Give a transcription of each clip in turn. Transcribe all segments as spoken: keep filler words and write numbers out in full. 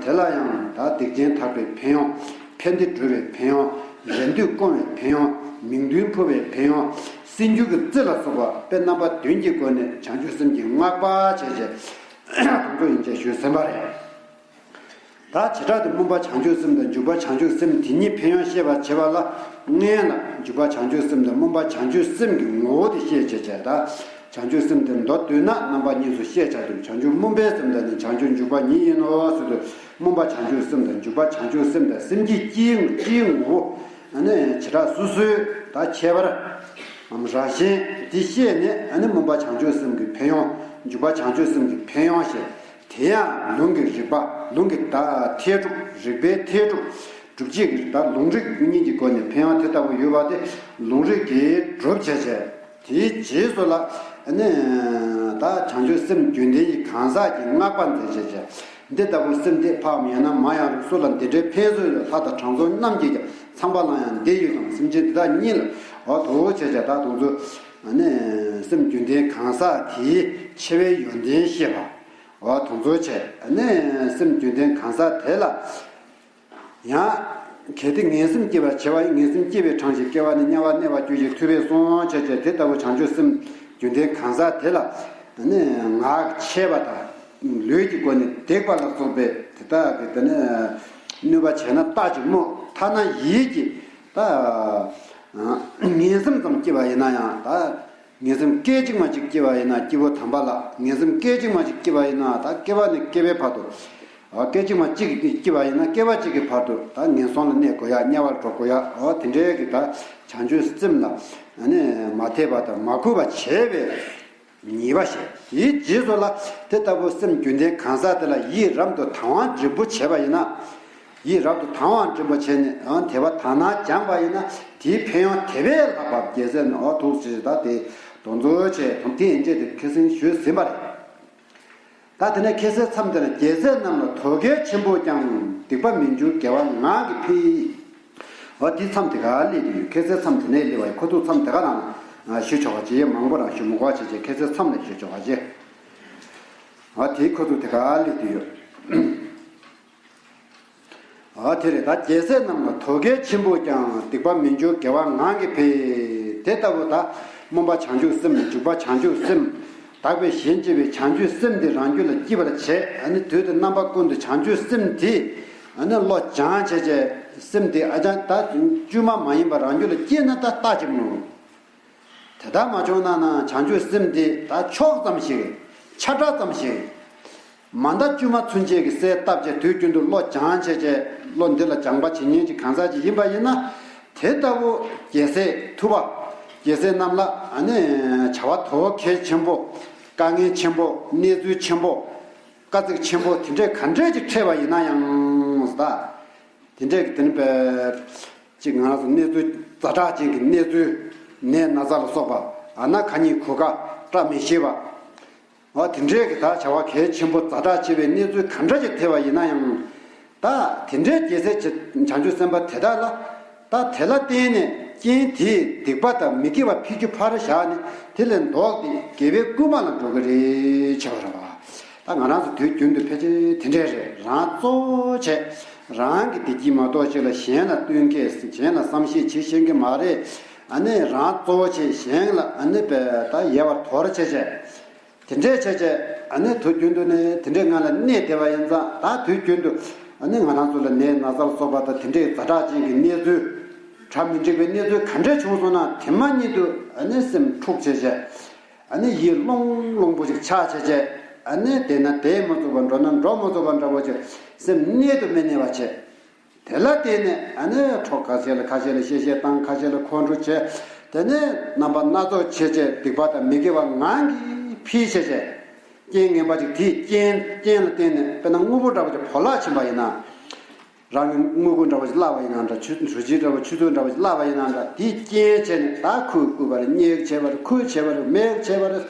དེ་ལ་ཡང་ད་སྡིག་ཅན་དག་པའི་ཕན་ཡོན། ཕན་བདེ་སྒྲུབ་པའི་ཕན་ཡོན། རེ་འདོད་སྐོང་བའི་ཕན་ཡོན། མིང་དོན་འཕུལ་བའི་ཕན་ཡོན། སྲིད་འབྱོར་གྱི་རྩི་ལ་སོགས་པ་དཔེ་རྣམ་པ་བདུན་གྱི་སྒོ་ནས་བྱང་ཆུབ་སེམས་ཀྱི་བསྔགས་པ་བྱས་རྗེས་དང་པོ་ཡན་ཆད་ཞུས་ཟིན་པ་རེད། ད་བྱེ་བྲག་ཏུ་སྨོན་པ་བྱང་ཆུབ་སེམས་དང་འཇུག་པ་བྱང་ཆུབ་སེམས་དེ་གཉིས་ཕན་ཡོན་བཤད་པར་བྱེད་པ་ལ། སྔོན་ལ་འཇུག་པ་བྱང་ཆུབ་སེམས་དང་སྨོན་པ་བྱང་ཆུབ་སེམས་ཀྱི་ངོ་བོ་དེ་བཤད་བྱས་བྱས། ད་བྱང་ཆུབ་སེམས་དེ་མདོར་བསྡུས་ན་རྣམ་པ་གཉིས་སུ་བཤད་བྱ་སྟེ། བྱང་ཆུབ་སྨོན་པའི་སེམས་དང་ནི་བྱང་ཆུབ་འཇུག་པ་ཉིད་ཡིན་ནོ་ཟེར་དུས། སྨོན་པ་བྱང་ཆུབ་སེམས་དང་འཇུག་པ་བྱང་ཆུབ་སེམས་དང་སེམས་བསྐྱེད་སྤྱིའི་སྤྱིའི་ངོ་བོ། ཨ་ནི་བྱེ་བྲག་སོ་སོའི་ད་ཁྱད་པར་རང་བཞིན་དེ་བཤད་ནས། ཨ་ནི་སྨོན་པ་བྱང་ཆུབ་སེམས་ཀྱི་ཕན་ཡོན། འཇུག་པ་བྱང་ཆུབ་སེམས་ཀྱི་ཕན་ཡོན་ཞེས། དེ་ཡང་ལུང་གི་རིགས་པ། ལུང་གི་ད་ཐད་སྒྲུབ། རིགས་པའི་ཐད་སྒྲུབ། སྒྲུབ་བྱེད་ཀྱི་ད་ལུང་རིགས་གཉིས་ཀྱི་སྒོ་ནས་ཕན་ཡོན་དེ་ལྟ་བུ་ཡོད་པ་དེ་ལུང་རིགས་ཀྱིས་སྒྲུབ་བྱས་བྱས། དེའི་རྗེས་སུ་ལ་ནི་ད་བྱང་ཆུབ་སེམས་རྒྱུན་ལྡན་གྱི་གང་ཟག་གི་བསྔགས་པ་མཛད་བྱས་བྱས། འདི་ལྟ་བུ་སེམས་དེ་འཕགས་མ་ཡིན་ན་མ་ཡང་རུང་སུ་ལ་འདི་འདྲའི་ཕན་སྲོལ་ཡོད། ལྷ་དང་དྲང་སྲོང་རྣམས་ཀྱིས་ཀྱང་ཚངས་པ་ལ་ཡང་འདི་ཡོད་དང་། སེམས་ཅན་འདི་དག་ཉིད་ལ། འོ་དོ་བྱས་བྱས་ད་དུང་ཚོ་ནི་སེམས་རྒྱུན་ལྡན་གང་ཟག་དེའི་ཆེ་བའི་ཡོན་ཏན་བཤད་པ། འོ་དོ་ཚོ་བྱས་ནས་སེམས་རྒྱུན་ལྡན་གང་ཟག་དེ་ལ། ཡང་། གལ་ཏེ་ངན་སེམས་སྐྱེ་བར་བྱེད་པ་ཡིན། ངན་སེམས་སྐྱེ་བའི་གྲངས་ཀྱིས་དམྱལ་བ་ནས་དམྱལ་བར་གྱུར་ཅིག་ཐུབ་པས་གསུངས་བྱས་བྱས། དེ་ལྟ་བུ་བྱང་ཆུབ་སེམས་རྒྱུན་ལྡན་གང་ཟག་དེ་ལ་ནི་ངག་འཆལ་བ་དང་ལུས་ཀྱི་སྒོ་ནས་བརྡེག་པ་ལ་སོགས་པའི་དེ་དག་གི་དེ་ནི་གནོད་པ་བྱས་ན་ལྟ་ཅི་སྨོས། ཐ་ན་ཡིད་ཀྱིས་ད་ངན་སེམས་ཙམ་སྐྱེ་བ་ཡིན་ན་ཡང་། ད་ངན་སེམས་སྐད་ཅིག་མ་གཅིག་སྐྱེ་བ་ཡིན་ན། སྐྱེས་བུ་དམ་པ་ལ་ངན་སེམས་སྐད་ཅིག་མ་གཅིག་སྐྱེ་བ་ཡིན་ན། ད་སྐྱེ་བ་ནས་སྐྱེ་བའི་བར་དུ། ཨ། སྐད་ཅིག་མ་གཅིག་སྐྱེ་བ་ཡིན་ན་སྐྱེ་བ་གཅིག་གི་བར་དུ་ད་ངན་སོང་ལ་གནས་དགོས་ཡ། དམྱལ་བར་འགྲོ་དགོས་ཡ། འོ་དེ་འདྲའི་གི་ད་བྱང་ཆུབ་སེམས་ལ་ནི་མ་དད་པ་དང་མ་གུས་པ་བྱས་པའི་ཉེས་པ་བཤད། དེའི་རྗེས་སུ་ལ་དེ་ལྟ་བུ་སེམས་རྒྱུན་ལྡན་གང་ཟག་དེ་ལ་ཡིད་རབ་ཏུ་དང་བ་འབྲིང་པོ་བྱས་པ་ཡིན་ན། ཡིད་རབ་ཏུ་དང་བ་འབྲིང་པོ་བྱས་ནས་ཡང་དད་པ་དག་སྣང་སྦྱངས་པ་ཡིན་ན། དེའི་ཕན་ཡོན་དེ་བས་ལྷག་པ་རྒྱལ་སྲས་ནི། འོ་ཐུགས་རྗེ་ཆེ། ད་དེ་དོན་ཚོ་ཆེ་དང་དེ་ཡན་ཆད་དེ་ཁ་སང་ཞུས་ཟིན་པ་རེད། ད་དེ་ནས་ཁ་སའི་མཚམས་དེ་ན། རྒྱལ་སྲས་རྣམས་ལ་དོ་གལ་ཆེན་པོས་ཀྱང་། སྡིག་པ་མི་འབྱུང་དགེ་བ་ངང་གིས་འཕེལ། འོ་དེ་མཚམས་དེ་ག་སླེབས་ཀྱི་ཡོད། ཁ་སའི་མཚམས་དེ་ནས་སླེབས་པ་ཡིན། ཁོ་ཚོ་མཚམས་དེ་ག་རང་ཞུ་ཆོག་པ་བྱེད། མང་པོ་རང་ཞུ་མི་དགོས་པ་བྱེད་བྱེད། ཁ་སའི་མཚམས་ལ་ཞུ་ཆོག་པ་བྱེད། འོ་དེ་ཁོ་ཚོ་དེ་ག་སླེབས་ཀྱི་ཡོད། ཨ་དེ་རེད། ད་རྒྱལ་སྲས་རྣམས་ལ་དོ་གལ་ཆེན་པོས་ཀྱང་། སྡིག་པ་མི་འབྱུང་དགེ་བ་ངང་གིས་འཕེལ། དེ་ལྟ་བུ་ད་སྨོན་པ་བྱང་ཆུབ་སེམས། འཇུག་པ་བྱང་ཆུབ་སེམས། དག་པའི་ཞིང་སྐྱེ་བའི་བྱང་ཆུབ་སེམས་དེ་རང་རྒྱུད་ལ་སྐྱེ་བར་བྱེད། ཨ་ནི་དུས་དང་རྣམ་པ་ཀུན་ཏུ་བྱང་ཆུབ་སེམས་དེ་ཨ་ནི་བློ་སྦྱང་བྱས་བྱས། སེམས་དེ་ཨ་ཅང་ད་བཅོས་མ་མ་ཡིན་པ་རང་རྒྱུད་ལ་སྐྱེས་ན་ད་ལྟ་ཅི་མོ། དེ་ལྟར་མ་བྱུང་ན་ན་བྱང་ཆུབ་སེམས་དེ་ད་ཆོག་ཙམ་ཞིག་ཆ་འདྲ་ཙམ་ཞིག་མ་མཐའ་བཅོས་མ་ཚུན་ཆད་ཀྱི་གསལ་བཏབ་བྱས། དུས་རྒྱུན་དུ་བློ་སྦྱང་བྱས་བྱས། བློ་འདི་ལ་སྦྱངས་པ་བྱེད་མཁན་གྱི་གང་ཟག་ཅིག་ཡིན་པ་ཡིན་ན། དེ་ལྟ་བུ་རྒྱལ་སྲས་ཐུབ་པ་རྒྱལ་སྲས་རྣམས་ལ་ཨ་ནི་བྱ་བ་དོ་གལ་ཆེན་པོ། དཀའ་ངལ་ཆེན་པོ། གནས་ཚུལ་ཆེན་པོ། དཀའ་ཚེགས་ཆེན་པོ་དེ་འདྲས་ག་འདྲས་ཅིག་འཕྲད་པ་ཡིན་ན་ཡང་ད། དེ་འདྲས་ཀྱི་དེ་ནི་པས་ཅིག་ང་རང་ཚོ་གནས་ཚུལ་ཛ་དྲག་ཅན་གྱི་གནས་ཚུལ། ནད་ན་ཚ་ལ་སོགས་པ། ཨ་ན་ཁ་ཉིན་གོ་སྐབས་བཀྲ་མི་ཤིས་པ། འོ་དེ་འདྲས་ཀྱི་ད་བྱ་བ་གལ་ཆེན་པོ་ཛ་དྲག་ཆེ་བའི་གནས་ཚུལ་ག་འདྲ་ཅིག་ཐེབས་པ་ཡིན་ན་ཡང་། ད་དེ་འདྲའི་རྒྱལ་སྲས་བྱང་ཆུབ་སེམས་དཔའ་དེ་དག་ལ། ད་དེ་ལ་བརྟེན་ནས་རྐྱེན་དེས་སྡིག་པ་དང་མི་དགེ་བ་ཕལ་ཆེར་ཕར་བཞག་ནས། དེ་ལས་ལྡོག་སྟེ་དགེ་བའི་བསྐུལ་མ་ལ་འགྲོ་གི་རེད་བྱ་བ་རེད་བ། ད་ང་རང་ཚོ་དུས་རྒྱུན་དུ་ཕལ་ཆེར་དེ་འདྲས་རེད། རང་གཙོ་བོ་བྱས། རང་གི་བདེ་སྐྱིད་མ་གཏོགས་ཅིག་ལ་གཞན་ལ་བསྟུན་མཁས། གཞན་ལ་བསམ་ཤེས་བྱེད་ཤེས་ཀྱི་མ་རེད། ཨ་ནི་རང་གཙོ་བོ་བྱས། གཞན་ལ་ཨ་ནི་པས་ད་ཡལ་བར་དོར་བྱས་བྱས། དེ་འདྲས་བྱས་བྱས། ཨ་ནི་དུས་རྒྱུན་དུ་ནི་དེ་འདྲས་ངང་ལ་གནས་བསྡད་པ་ཡིན་ཙང་། ད་དུས་རྒྱུན་དུ་ཨ་ནི་ང་རང་ཚོ་ལ་ནད་ན་ཚ་ལ་སོགས་པ་དང་དེ་འདྲས་ཛ་དྲག་ཅན་གྱི་གནས་ཚུལ། གྲ་མི་འགྲིག་པའི་གནས་ཚུལ་ག་འདྲས་བྱུང་སོང་ན། དེ་མ་ཉིད་དུ་ཨ་ནི་སེམས་འཁྲུག་བྱས་བྱས། ཨ་ནི་ཡིད་རླུང་རླུང་པོ་ཞིག་ཆགས་བྱས་བྱས། ཨ་ནི་བསྡད་ན་བསྡད་མི་ཚུགས་པ། འགྲོ་ན་འགྲོ་མི་ཚུགས་པ་འདྲ་པོ་ཅིག་སེམས་གནས་དུ་མི་གནས་པ་བྱས། དེ་ལ་བརྟེན་ནས་ཨ་ནི་གྲོགས་ཁ་ཤས་ལ་ཁ་ཤས་ལ་བཤད་བཤད་བཏང་། ཁ་ཤས་ལ་ཁོང་ཁྲོ་བྱས། དེ་ནས་རྣམ་པ་སྣ་ཚོགས་བྱས་བྱས། སྡིག་པ་དང་མི་དགེ་བ་ངང་གིས་འཕེལ་བྱས་བྱས། རྐྱེན་ངན་པ་ཅིག་དེའི་རྐྱེན་རྐྱེན་ལ་བརྟེན་ནས། དཔེར་ན་དངོས་པོ་འདྲ་པོ་ཅིག་བོར་བརླག་ཕྱིན་པ་ཡིན་ན། རང་གི་དངུལ་སྒོར་འདྲ་པོ་ཞིག་བརླག་པ་ཡིན་ན་འདྲ། ཆུ་གྲུ་བཞི་འདྲ་པོ་ཆུ་ཚོད་འདྲ་པོ་ཞིག་བརླག་པ་ཡིན་ན་འདྲ། དེའི་རྐྱེན་བྱས་ནས་ད་ཁོས་བརྐུས་པ་རེད། གཉེན་བྱས་པ་རེད། ཁོས་བྱས་པ་རེད། མོས་བྱས་པ་རེད།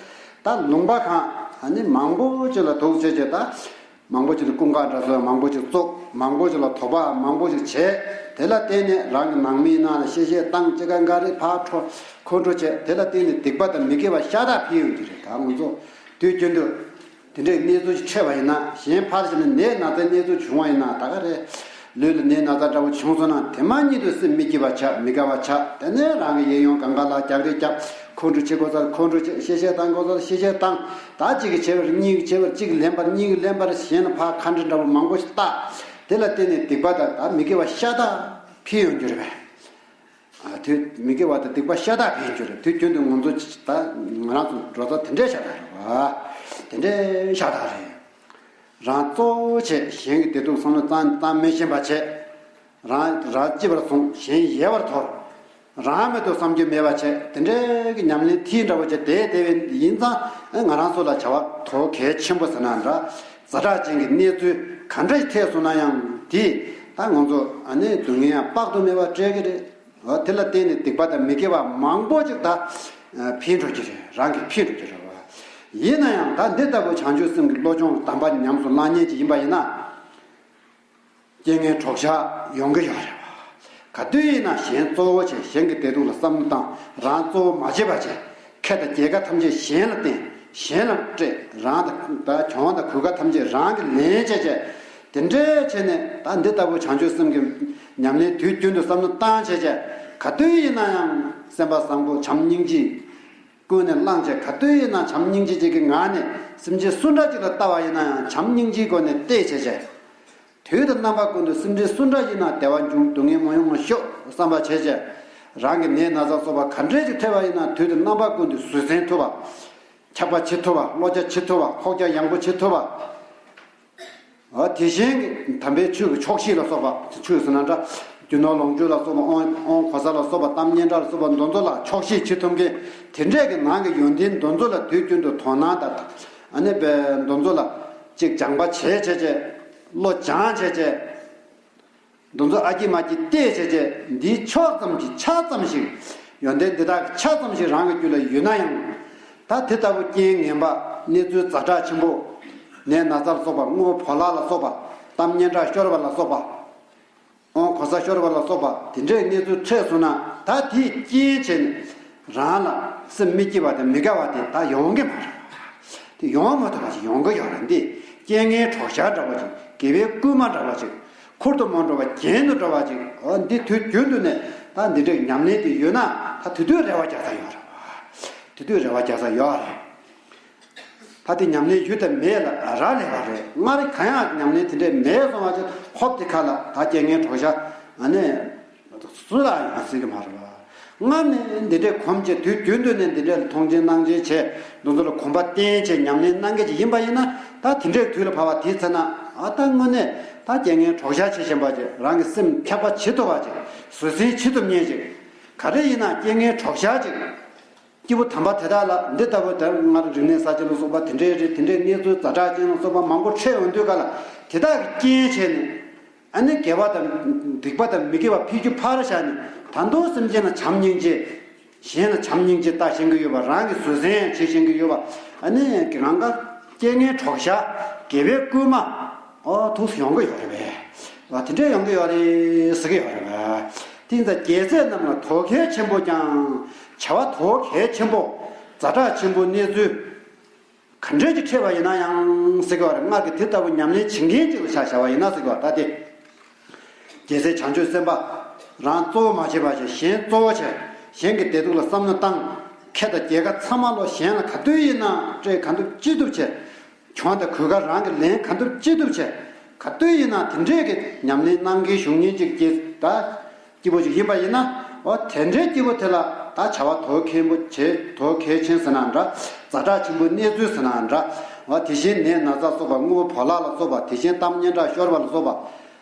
ད་ལུང་པ་གང་ཨ་ནི་མང་པོ་ཅིག་ལ་འདུག་བྱས་བྱས། ད་མང་པོ་ཅིག་ལ་ཀུན་དགའ་འདྲ་ཚོ་མང་པོ་ཅིག་བཙུགས། མང་པོ་ཅིག་ལ་དོ་ཕོག་མང་པོ་ཅིག་བྱས། དེ་ལ་བརྟེན་ནས་རང་གི་ནང་མིའི་ནང་ལ་གཤེ་གཤེ་བཏང་། ཅི་ག་འགའ་རེ་ཕར་འཁྲུག་ཁོང་ཁྲོ་བྱས། དེ་ལ་བརྟེན་ནས་སྡིག་པ་དང་མི་དགེ་བ་ཤ་སྟག་འཕེལ་ཡོང་གི་རེད། ད་ང་ཚོ་དུས་རྒྱུན་དུ། དེ་འདྲའི་གནས་ཚུལ་ཞིག་འཕྲད་པ་ཡིན་ན། གཞན་ཕར་ཕྱིན་ནས་ནད་ན་ཚའི་གནས་ཚུལ་བྱུང་བ་ཡིན་ན། ད་ག་རེ་ལུས་ལ་ནད་ན་ཚ་འདྲ་བོ་བྱུང་སོང་ན། དེ་མ་ཉིད་དུ་སེམས་མི་སྐྱིད་པ་ཆགས། མི་དགའ་བ་ཆགས། དེ་ནས་རང་གི་གཡས་གཡོན་གང་ག་ལ་རྒྱག་རེས་རྒྱབ། ཁོང་ཁྲོ་བྱེད་དགོས་ས་ལ་ཁོང་ཁྲོ་བྱེད། གཤེ་གཤེ་བཏང་དགོས་ས་ལ་གཤེ་གཤེ་བཏང་། ད་གཅིག་གིས་བྱས་པར་གཉིས་ཀྱིས་བྱས་པར། གཅིག་ལན་པར་གཉིས་ཀྱིས་ལན་པར། གཞན་ལ་ཕར་ཁ་འདྲི་འདྲ་བོ་མང་པོ་ཞིག་བཏགས། དེ་ལ་བརྟེན་ནས་སྡིག་པ་དང་ད་མི་དགེ་བ་ཤ་སྟག་འཕེལ་ཡོང་རྒྱུ་རེད་པས། ཨ། དེ་མི་དགེ་བ་དང་སྡིག་པ་ཤ་སྟག་འཕེལ་རྒྱུ་རེད། དུས་རྒྱུན་དུ་ང་ཚོ་ད་ང་རང་ཚོ་འགྲོ་ས་དེ་འདྲའི་ཤ་སྟག་རེད་བ། དེ་འདྲའི་ཤ་སྟག་རེད། རང་གཙོ་བོ་བྱས། གཞན་གྱི་བདེ་སྡུག་བསམ་བློ་བཏང་བཏང་མི་ཤེས་པ་བྱས། རང་རང་ལྕི་བར་བཟུང་། གཞན་ཡལ་བར་དོར། རང་མེད་དུ་བསམ་རྒྱུ་མེད་པ་བྱས། དེ་འདྲའི་གི་ཉམས་ལེན་དེ་འདྲ་བོ་བྱས་བསྡད་བསྡད་པ་ཡིན་ཙང་། ང་རང་ཚོ་ལ་བྱ་བ་དོ་གལ་ཆེན་པོ་ཟེར་ན་འདྲ། ཛ་དྲག་ཅན་གྱི་གནས་ཚུལ་ག་འདྲ་ཞིག་འཕྲད་སོང་ན་ཡང་། དེ་ད་ང་ཚོ་ཨ་ནི་སྡུག་བསྔལ་ཡང་དཔག་ཏུ་མེད་པ་སྤྲད་ཀྱི་རེད། འོ། དེ་ལ་བརྟེན་ནས་སྡིག་པ་དང་མི་དགེ་བ་མང་པོ་ཅིག་ད་འཕེལ་འགྲོ་གི་རེད། རང་གིས་འཕེལ་འགྲོ་གི་རེད་བ། ཡིན་ན་ཡང་ད་འདི་ལྟ་བུ་བྱང་ཆུབ་སེམས་ཀྱི་བློ་སྦྱོང་དམ་པ་ཉམས་སུ་བླང་མཁན་ཅིག་ཡིན་པ་ཡིན་ན། རྐྱེན་ངན་གྲོགས་ཤར་ཡོང་གི་ཡོད་རེད་བ། ག་དུས་ཡིན་ན་གཞན་གཙོ་བོ་བྱས། གཞན་གྱི་བདེ་སྡུག་ལ་བསམ་བློ་བཏང་། རང་གཙོ་བོ་མ་བྱས་པ་བྱས། ཁེ་དང་རྒྱལ་ཁ་ཐམས་ཅད་གཞན་ལ་བརྟེན། གཞན་ལ་སྤྲད། རང་དང་ད་གྱོང་དང་གོད་ཁ་ཐམས་ཅད་རང་གིས་ལེན་བྱས་བྱས། དེ་འདྲའི་བྱས་ནས་ད་འདི་ལྟ་བུ་བྱང་ཆུབ་སེམས་ཀྱི་ཉམས་ལེན་དུས་རྒྱུན་དུ་བསམ་བློ་བཏང་བྱས་བྱས། ག་དུས་ཡིན་ན་ཡང་སེམས་པ་བཟང་པོ་བྱམས་སྙིང་རྗེ་ཀུན་ནས་བསླངས་བྱས། ག་དུས་ཡིན་ན་བྱམས་སྙིང་རྗེ་ཅན་གྱི་ངང་ནས་སེམས་ཅན་སུ་འདྲ་ཅིག་ལ་ལྟ་བ་ཡིན་ན་ཡང་བྱམས་སྙིང་རྗེའི་སྒོ་ནས་བལྟས་བྱས་བྱས། དུས་དང་རྣམ་པ་ཀུན་ཏུ་སེམས་ཅན་སུ་འདྲ་ཡིན་ན་བདེ་བ་འབྱུང་། སྡུག་བསྔལ་མ་ཡོང་བར་ཤོག་བསམ་པ་བྱས་བྱས། རང་གི་ནད་ན་ཚ་སོགས་པ་ག་འདྲས་ཅིག་འཕྲད་པ་ཡིན་ན། དུས་དང་རྣམ་པ་ཀུན་ཏུ་བཟོད་བསྲན་ཐུབ་པ། འཁྱག་པ་བྱེད་ཐུབ་པ། བློ་རྒྱ་བྱེད་ཐུབ་པ། ཁོག་རྒྱ་ཡངས་པོ་བྱེད་ཐུབ་པ། འོ། དེ་བཞིན་གྱི་དམ་པའི་ཆོས་ཀྱི་ཆོག་ཤེས་ལ་སོགས་པ། ཆོས་ཟེར་ན་འདྲ། རྒྱུ་ནོར་ལོངས་སྤྱོད་ལ་སོགས་པ། དབང་དབང་གོ་ས་ལ་སོགས་པ། གཏམ་སྙན་གྲགས་ལ་སོགས་པ། འདི་ཚོ་ལ་ཆོག་ཤེས་བྱེད་ཐུབ་མཁན། དེ་འདྲས་ཀྱི་ནང་གི་ཡོན་ཏན་འདི་ཚོ་ལ་དུས་རྒྱུན་དུ་དོ་སྣང་དང་། ཨ་ནི་བས་འདི་ཚོ་ལ་ཅིག་སྦྱངས་པ་བྱས་བྱས་བྱས། བློ་སྦྱངས་བྱས་བྱས། འདི་ཚོ་ཨ་ཀྱི་མ་ཀྱི་བལྟས་བྱས་བྱས། འདིའི་ཕྱོགས་ཙམ་གྱི་ཆ་ཙམ་ཞིག་ཡོན་ཏན་འདི་དག་གི་ཆ་ཙམ་ཞིག་རང་གི་རྒྱུད་ལ་ཡོད་ན་ཡང་། ད་དེ་ལྟ་བུ་རྐྱེན་ངན་པ། གནས་ཚུལ་ཛ་དྲག་ཆེན་པོ། ནད་ན་ཚ་ལ་སོགས་པ། དངོས་པོ་བོར་བརླག་ལ་སོགས་པ། གཏམ་སྙན་གྲགས་ཤོར་བ་ལ་སོགས་པ། དབང་གོ་ས་ཤོར་བ་ལ་སོགས་པ། དེ་འདྲའི་གནས་ཚུལ་འཕྲད་སོང་ན། ད་དེའི་རྐྱེན་བྱས་ནས་རང་ལ་སེམས་མི་སྐྱིད་པ་དང་མི་དགའ་བ་དེ་ད་ཡོང་གི་མ་རེད། དེ་ཡོང་མ་ཐུབ་པ་ཞིག་ཡོང་གི་ཡོད་རེད། འདི་རྐྱེན་ངན་གྲོགས་ཤར་འདྲ་བ་ཅིག་དགེ་བའི་བསྐུལ་མ་འདྲ་བ་ཅིག་ཁུར་དུ་མ་འགྲོ་བ་གྱེན་དུ་འགྲོ་བ་ཅིག་འོ། འདི་དུས་རྒྱུན་དུ་ནས་ད་འདི་འདྲའི་ཉམས་ལེན་དེ་ཡོད་ན། ད་དེ་དུས་རེ་བ་རྒྱག་ས་ཡོད་རེད་བ། དེ་དུས་རེ་བ་རྒྱག་ས་ཡོད་རེད། ད་དེ་ཉམས་ལེན་ཡོད་དང་མེད་ལ་རག་ལས་པ་རེད། སྔར་གང་ཡང་ཉམས་ལེན་དེ་འདྲས་མེད་སོང་བ་ཅིག་ཧོབ་དེ་ཁ་ལ་ད་རྐྱེན་ངན་གྲོགས་ཤར་ཨ་ནི་སུ་ལ་ཡང་སྲིད་ཀྱི་མ་རེད་བ། སྔར་ནས་འདི་འདྲས་གོམས་བྱས། དུས་རྒྱུན་དུ་ནས་འདི་འདྲས་ལ་མཐོང་ཆེན་གནང་ཆེན་བྱས། འདི་ཚོ་ལ་གོམས་པ་བརྟན་བྱས་ཉམས་ལེན་གནང་མཁན་ཅིག་ཡིན་པ་ཡིན་ན། ད་དེ་འདྲས་དུས་ལ་བབ་པ་དེའི་ཚེ་ན། ཨ། ད་དངོས་གནས་ད་རྐྱེན་ངན་གྲོགས་ཤར་བྱེད་བཞིན་པ་ཅིག་རང་གི་སེམས་འཁྱག་པ་བྱེད་ཐུབ་པ་ཅིག་བཟོད་བསྲན་བྱེད་ཐུབ་མཁན་ཅིག་ག་རེ་ཡིན་ན་རྐྱེན་ངན་གྲོགས་ཤར་ཅིག་སྐྱེས་བུ་དམ་པ་དེ་དག་ལ་འདི་ལྟ་བུ་དེ། སྔར་རིག་གནས་གསར་བརྗེ་ལ་སོགས་པ་དེ་འདྲའི་རིགས། དེ་འདྲའི་གནས་ཚུལ་ཛ་དྲག་ཅན་ལ་སོགས་པ་མང་པོ་འཕྲད་ཡོང་དུས་ག་ལ། དེ་དག་གི་རྐྱེན་བྱས་ནས། ཨ་ནི་དགེ་བ་དང་སྡིག་པ་དང་མི་དགེ་བ་འཕེལ་རྒྱུ་ཕར་བཞག་ནས། ད་དུང་སེམས་ཅན་ལ་བྱམས་སྙིང་རྗེ། གཞན་ལ་བྱམས་སྙིང་རྗེ་ལྟ་ཤེས་ཀྱི་ཡོད་པ། རང་གིས་བཟོད་བསྲན་བྱེད་ཤེས་ཀྱི་ཡོད་པ། ཨ་ནི་གང་ག་རྐྱེན་ངན་གྲོགས་ཤར། དགེ་བའི་བསྐུལ་མ། ཨོ། ཐུགས་སུ་ཡོང་གི་ཡོད་རེད་པས། ཨ། དེ་འདྲས་ཡོང་གི་ཡོད་རེད་ཟེར་གྱི་ཡོད་རེད་པས། དེ་ཡིན་ཙང་རྒྱལ་སྲས་རྣམས་ལ་དོ་གལ་ཆེན་པོ་ཀྱང་། བྱ་བ་དོ་གལ་ཆེན་པོ། ཛ་དྲག་ཆེན་པོ་གནས་ཚུལ་ག་འདྲས་ཀྱི་འཕྲད་པ་ཡིན་ན་ཡང་ཟེར་གྱི་ཡོད་རེད། སྔར་གྱི་དེ་ལྟ་བུ་ཉམས་ལེན་བྱེད་མཁན་ཅིག་ལ་ཆ་བཞག་པ་ཡིན་ན་ཟེར་གྱི་ཡོད་རེད། ད་དེ། རྒྱལ་སྲས་བྱང་ཆུབ་སེམས་དཔའ། རང་གཙོ་བོ་མ་བྱས་པ་བྱས། གཞན་གཙོ་བོ་བྱས། གཞན་གྱི་བདེ་སྡུག་ལ་བསམ་བློ་བཏང་། ཁེ་དང་རྒྱལ་ཁ་ཚང་མ་ལོ་གཞན་ལ་ག་དུས་ཡིན་ན་སྤྲད། གང་ཐུབ་ཅི་ཐུབ་བྱས། གྱོང་དང་གོད་ཁ་རང་གིས་ལེན། གང་ཐུབ་ཅི་ཐུབ་བྱས། ག་དུས་ཡིན་ན་དེ་འདྲས་ཀྱི་ཉམས་ལེན་གནང་མཁན་བཞུགས་མཁན་ཅིག་གི་ད་སྐྱེས་བུ་ཅིག་ཡིན་པ་ཡིན་ན། འོ། དེ་འདྲའི་སྐྱེས་བུ་དེ་ལ་ད་བྱ་བ་དོ་གལ་པོ་བྱེད། དོ་གལ་ཆེན་ཟེར་ན་འདྲ། ཛ་དྲག་ཆེན་པོའི་གནས་ཚུལ་ཟེར་ན་འདྲ། འོ། དེ་བཞིན་ནད་ན་ཚ་སོགས་པ། དངོས་པོ་བོར་བརླག་ལ་སོགས་པ། དེ་བཞིན་གཏམ་སྙན་གྲགས་ཤོར་བ་ལ་སོགས་པ།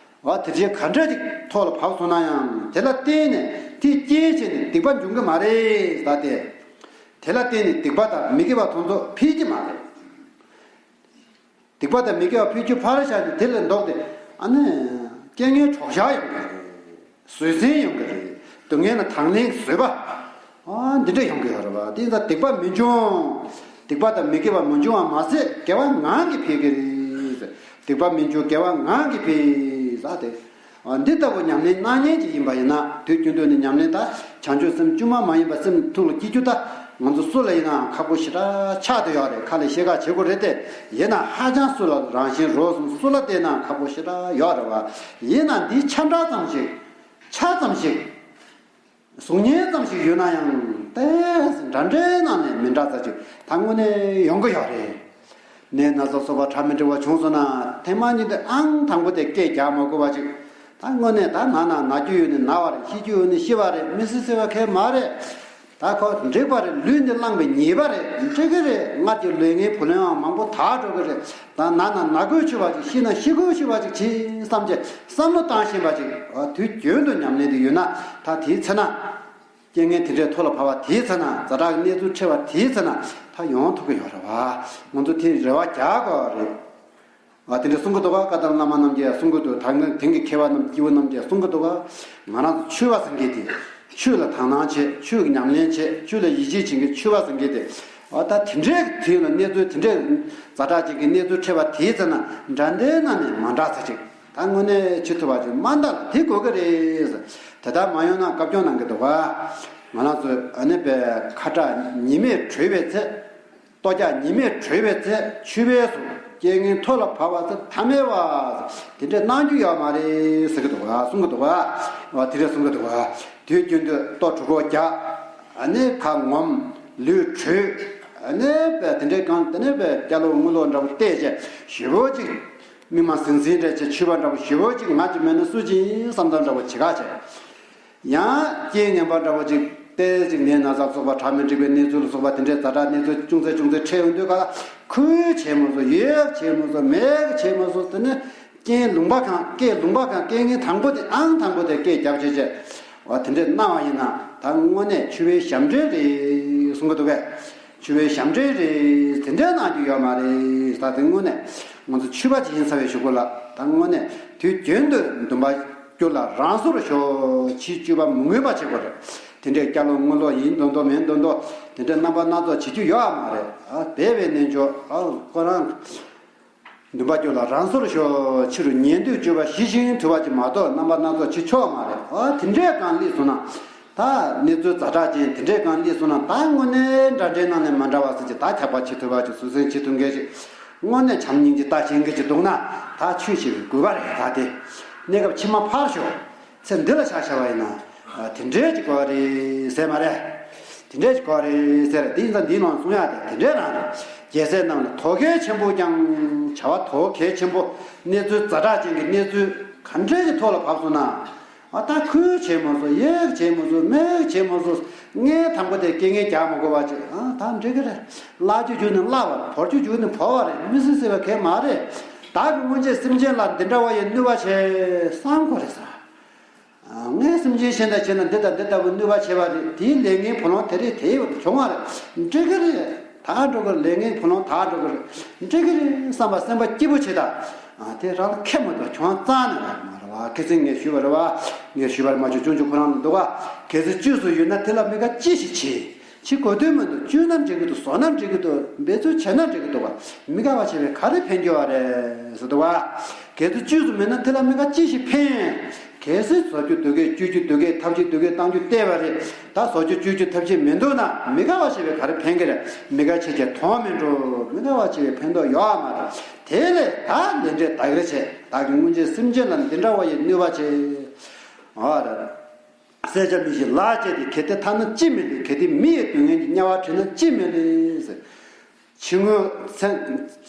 འོ། དེ་བཞིན་ག་འདྲ་ཅིག་ཐོག་ལ་བབས་སོང་ན་ཡང་། དེ་ལ་བརྟེན་ནས་དེའི་རྐྱེན་བྱས་ནས་སྡིག་པ་འབྱུང་གི་མ་རེད་ད་དེ། དེ་ལ་བརྟེན་ནས་སྡིག་པ་དང་མི་དགེ་བ་དེ་ཚོ་འཕེལ་གྱི་མ་རེད། སྡིག་པ་དང་མི་དགེ་བ་འཕེལ་རྒྱུ་ཕར་བཞག་ནས། དེ་ལས་ལྡོག་སྟེ། ཨ་ནི་རྐྱེན་ངན་གྲོགས་ཤར་ཡོང་གི་རེད། བཟོད་བསྲན་ཡོང་གི་རེད། སྡུག་བསྔལ་ལ་དང་ལེན་བཟོད་པ། ཨ། འདི་འདྲ་ཡོང་གི་ཡོད་རེད་པ། དེ་ཡིན་ཙང་སྡིག་པ་མི་འབྱུང་། སྡིག་པ་དང་མི་དགེ་བ་མི་འབྱུང་བ་མ་ཟད། དགེ་བ་ངང་གིས་འཕེལ་གྱི་རེད། སྡིག་པ་མི་འབྱུང་། དགེ་བ་ངང་གིས་འཕེལ་ཟེར་ཏེ། ཨ། འདི་ལྟ་བུ་ཉམས་ལེན་གནང་མཁན་ཅིག་ཡིན་པ་ཡིན་ན། དུས་རྒྱུན་དུ་ནས་ཉམས་ལེན་ད་བྱང་ཆུབ་སེམས་བཅོས་མ་མ་ཡིན་པ་སེམས་ཐུགས་ལ་སྐྱེ་རྒྱུ་ད་ ང་ཚོ་སུ་ལ་ཡིན་ནའང་ཁག་པོ་ཞེ་དྲག་ཆགས་བསྡད་ཡོད་རེད། ཁ་ལ་བཤད་ཁ་བྱེད་དགོས་རེད་དེ། ཡིན་ན་ཧ་ཅང་སུ་ལ་རང་བཞིན་རོལ་སོང་། སུ་ལ་བལྟས་ན་ཁག་པོ་ཞེ་དྲག་ཡོད་རེད་བ། ཡིན་ན་འདི་ཆ་འདྲ་ཙམ་ཞིག་ཆ་ཙམ་ཞིག་གཟུགས་བརྙན་ཙམ་ཞིག་ཡོད་ན་ཡང་ཏོག་ཙམ་འདྲ་འདྲའི་ནང་ནས་མི་འདྲ་ཙམ་ཅིག་ད་དངོས་གནས་ཡོང་གི་ཡོད་རེད། ནད་ན་ཚ་སོགས་པ་འདྲ་མི་འདྲ་བ་བྱུང་སོང་ན་ཐེངས་མ་གཉིས་དེ་ཨང་དང་པོ་དེ་སྐད་རྒྱག་མ་དགོས་པ་ཅིག་ད་དངོས་གནས་ད་ན་ན་ན་རྒྱུ་ཡོད་ནི་ན་བ་རེད། ཤི་རྒྱུ་ཡོད་ནི་ཤི་བ་རེད། མི་སྲིད་སྲིད་པ་གང་ཡང་མ་རེད། ད་ཁོ་འགྲིག་པ་རེད། ལུས་འདི་བླངས་པའི་ཉེས་པ་རེད། འགྲིག་གི་རེད། སྔར་གྱི་ལས་ངན་བུ་ལོན་ཡང་མང་པོ་དག་འགྲོ་གི་རེད། ད་ན་ན་ན་དགོས་ཆུ་བ་ཅིག་ཤི་ན་ཤི་དགོས་ཆུ་བ་ཅིག་བྱེད་བསམ་གྱི་བསམ་བློ་བཏང་བཞིན་པ་ཅིག་དུས་རྒྱུན་དུ་ཉམས་ལེན་དུ་ཡོད་ན། ད་དེའི་ཚེ་ན་རྐྱེན་ངན་དེ་འདྲའི་ཐོག་ལ་བབས་པ་དེའི་ཚེ་ན། ཛ་དྲག་གི་གནས་ཚུལ་འཕྲད་པ་དེའི་ཚེ་ན་ད་ཡོང་ཐུབ་ཀྱི་ཡོད་རེད་བ། ང་ཚོ་དེ་རེ་བ་རྒྱག་དགོས་རེད། ཨ་དེ་འདྲ་གསུང་གི་འདུག་ག་བཀའ་གདམས་བླ་མ་རྣམས་ཀྱིས་གསུང་གི་འདུག་ད་དེང་གི་མཁས་པ་རྣམས་སྐྱེས་བུ་རྣམས་ཀྱིས་གསུང་གི་འདུག་ག་ང་རང་ཚོ་ཆོས་པ་ཟེར་མཁན་དེ་ཆོས་ལ་དག་སྣང་བྱེད། ཆོས་ཀྱི་ཉམས་ལེན་བྱེད། ཆོས་ལ་ཡིད་ཆེས་བྱེད་མཁན་ཆོས་པ་ཟེར་མཁན་དེ། ཨ་ད་དེ་འདྲའི་དུས་ལ་གནས་ཚུལ་དེ་འདྲའི་ཛ་དྲག་ཅིག་གི་གནས་ཚུལ་འཕྲད་པ་དེའི་ཚེ་ན་འདྲ་འདྲའི་ནང་ནས་མ་འདྲ་ས་ཅིག་ད་དངོས་གནས་བྱེད་ཐུབ་པ་ཅིག་མ་འདྲ་ལ་དེ་དགོས་ཀྱི་རེད། དེ་ལྟར་མ་ཡོང་ན་བཀའ་སྐྱོང་གནང་གི་འདུག་ག་ང་རང་ཚོས་ཨ་ནི་པའི་ཁ་གྲགས་ཉི་མས་གྲོལ་བའི་ཚེ། ལྟོ་རྒྱག་ཉི་མས་གྲོལ་བའི་ཚེ། ཆུ་བས་སོ་རྐྱེན་ངན་ཐོག་ལ་བབས་པ་ཚེ་ཐ་མལ་བ། དེ་འདྲས་གནང་རྒྱུ་ཡོད་མ་རེད་ཟེར་གི་འདུག་ག་གསུང་གི་འདུག་ག་དེ་འདྲས་གསུང་གི་འདུག་ག་དུས་རྒྱུན་དུ་ལྟོ་དྲུག་པོ་རྒྱག་ཨ་ནི་ཁ་ངོམ། ལུས་བྲུས། ཨ་ནི་པས་དེ་འདྲས་གང་དེ་ནས་པས་སྐྱ་ལོག་དངུལ་ལོག་འདྲ་པོ་བལྟས་བྱས་ཞེ་པོ་ཅིག་མི་མ་ཟིང་ཟིང་འདྲ་བྱས་ཆུ་བ་འདྲ་པོ་ཞེ་པོ་ཅིག་ང་ཅིག་མེད་ན་སུ་ཅིག་ཡིན་བསམ་སྟངས་འདྲ་པོ་བྱེད་ཁ་བྱས། ཡང་རྐྱེན་ངན་པ་འདྲ་པོ་ཅིག་སྟེ་ཅིག་ནད་ན་ཚ་སོགས་པ་ཁྲག་མི་འགྲིག་པའི་གནས་ཚུལ་སོགས་པ་དེ་འདྲའི་ཛ་དྲག་གནས་ཚུལ་ཅུང་ཟད་ཅུང་ཟད་འཕྲད་ཡོང་དུས་ག་ལ་ཁུལ་བྱས་མ་སོང་། ཡོད་བྱས་མ་སོང་། མེད་བྱས་མ་སོང་། དེ་ནས་རྐྱེན་ལུང་པ་གང་སྐད་ལུང་པ་གང་སྐད་ངན་དང་པོ་དེ་ཨང་དང་པོ་དེ་སྐད་རྒྱབ་བྱས་བྱས་བ་དེ་འདྲས་གནང་བ་ཡིན་ན་ད་དངོས་གནས་ཆུ་བའི་ཞབས་འདྲེན་རེད་གསུང་གི་འདུག་གས། ཆུ་བའི་ཞབས་འདྲེན་རེད། དེ་འདྲས་གནང་རྒྱུ་ཡོད་མ་རེད། ད་དེ་དངོས་གནས་ང་ཚོ་ཆོས་པ་ཅིག་ཡིན་ཚར་བའི་གཞུག་གུ་ལ་ད་དངོས་གནས་དུས་རྒྱུན་དུ་འདུན་པ་སྐྱོ་ལ་རང་སོར་ཞོག་ཕྱི་སྤྱོད་པ་མི་མངོན་པ་བྱེད་དགོས་རེད། དེ་འདྲས་སྐྱ་ལོག་དངུལ་ལོག་ཡིན་མདོག་མདོག་མིན་མདོག་མདོག་དེ་འདྲས་རྣམ་པ་སྣ་ཚོགས་བྱེད་རྒྱུ་ཡོད་མ་རེད། ཨ་སྦས་པའི་རྣལ་འབྱོར་ཨ་ཁོ་རང་འདུན་པ་སྐྱོ་ལ་རང་སོར་ཞོག་ཕྱི་རུ་ཉན་ཐོས་སྤྱོད་པ་ཞི་ཞིང་དུལ་བ་ཅིག་མ་གཏོགས་རྣམ་པ་སྣ་ཚོགས་བྱེད་ཆོག་མ་རེད། ཨ་དེ་འདྲས་གང་སླེབས་སོང་ན་ད་གནས་ཚུལ་ཛ་དྲག་ཅན་དེ་འདྲས་གང་སླེབས་སོང་ན་ད་དངོས་གནས་འདྲ་འདྲའི་ནང་ནས་མ་འདྲ་བ་ཟེར་གྱི་ད་ཁྱབ་པ་བྱེད་ཐུབ་པ་ཅིག་ཟུར་སེང་བྱེད་ཐུབ་མཁན་ཅིག་དངོས་གནས་བྱམས་སྙིང་རྗེ་ལྟ་ཤེས་མཁན་ཅིག་འདུག་ན་ད་ཆོས་བྱེད་པའི་དགོས་པ་རེད། ད་དེ་གནས་སྐབས་ཕྱི་མ་ཕར་ཞོག་ཚེ་འདི་ལ་ཆ་བཞག་པ་ཡིན་ན། ཨ་དེ་འདྲས་ཀྱི་གོ་རེད་ཟེར་མ་རེད། དེ་འདྲས་ཀྱི་གོ་རེད་ཟེར། དེ་ཡིན་ཙང་འདིའི་ནང་གསུང་ཡག་དེ་དེ་འདྲས་རང་རེད། རྒྱལ་སྲས་རྣམས་ལ་དོ་གལ་ཆེན་པོ་ཀྱང་། བྱ་བ་དོ་གལ་ཆེན་པོ་གནས་ཚུལ་ཛ་དྲག་ཅན་གྱི་གནས་ཚུལ་ག་འདྲས་ཀྱི་ཐོག་ལ་བབས་སོང་ན། ཨ་ད་ཁུལ་བྱས་མ་སོང་། ཡེག་བྱས་མ་སོང་། མེག་བྱས་མ་སོང་། ངས་དང་པོ་དེ་སྐད་ངན་རྒྱག་མ་དགོས་པ་ཅིག་ཨ་ད་འགྲིག་གི་རེད། བརླག་རྒྱུ་བརྒྱུགས་ནས་བརླག་པ་རེད། བོར་རྒྱུ་བརྒྱུགས་ནས་བོར་བ་རེད། མི་སྲིད་སྲིད་པ་གང་ཡང་མ་རེད། བདག་གི་སྔོན་ཆད་སེམས་ཅན་ལ་འདི་འདྲ་བ་ཡི་གནོད་པ་བྱས་བསམ་དགོས་རེད་ཟེར། ངས་སེམས་ཅན་གཞན་དང་བྱས་ན་འདི་དང་འདི་ལྟ་བུ་གནོད་པ་བྱས་པ་རེད། དེའི་ལས་ངན་བུ་ལོན་དེ་རེད། དེ་བྱུང་བ་རེད། འགྲིག་གི་རེད། ད་འགྲོ་གི་རེད། ལས་ངན་བུ་ལོན་ད་འགྲོ་གི་རེད། འགྲིག་གི་རེད་བསམ་པ་སེམས་པ་སྐྱིད་པོ་བྱེད་ད། དེ་རང་ལ་ཁེ་མི་འདུག་བྱུང་རྩ་ནས་རག་མ་རེད་བ། ཁེ་སེང་ངས་ཞུས་པ་རེད་བ། ངས་ཞུས་པ་རེད་མ་བྱུང་ཆུང་ཆུང་ཁོ་རང་ལ་འདུག་བ། གལ་སྲིད་བཅོས་སུ་ཡོད་ན་དེ་ལ་མི་དགའ་ཅི་ཞིག་བྱེད། ཕྱི་གོ་དོན་མི་འདུག་བཅོས་ན་འགྲིག་གི་འདུག་བཟོ་ན་འགྲིག་གི་འདུག་འབད་རྩོལ་བྱས་ན་འགྲིག་གི་འདུག་བ། མི་དགའ་བ་བྱས་པས་ག་རེ་ཕན་གྱི་བ་རེད་ཟེར་འདུག་བ། གལ་སྲིད་བཅོས་སུ་མེད་ན་དེ་ལ་མི་དགའ་ཅི་ཞིག་ཕན། གལ་སྲིད་བཟོ་རྒྱུ་འདུག་གས། བཅོས་རྒྱུ་འདུག་གས། ཐབས་ཤེས་འདུག་གས། གཏང་རྒྱུ་བལྟས་པ་རེད། ད་བཟོ་རྒྱུ་བཅོས་རྒྱུ་ཐབས་ཤེས་མི་འདུག་ན་མི་དགའ་བ་བྱས་པས་ག་རེ་ཕན་གི་རེད། མི་དགའ་བྱས་ཀྱང་དོན་མི་འགྲོ། མི་དགའ་བ་བྱས་པས་ཕན་ཐོགས་ཡོད་མ་རེད། དེ་ལས་ད་ལས་འབྲས་བདག་གིར་བྱེད། བདག་གི་སྔོན་ཆད་སེམས་ཅན་ལ་འདི་འདྲ་བ་ཡི་གནོད་པ་བྱེད། ཨ་རེད། བསད་བྱ་མི་ཞིག་ལག་བཅད་དེ། གལ་ཏེ་ཐ་ན་ཅི་མི་ལེགས། གལ་ཏེ་མི་ཡི་སྡུག་བསྔལ་གྱི་དམྱལ་བར་ཁྲིད་ན་ཅི་མི་ལེགས་ཟེར། ཕྱི་དངོས་ཚེ་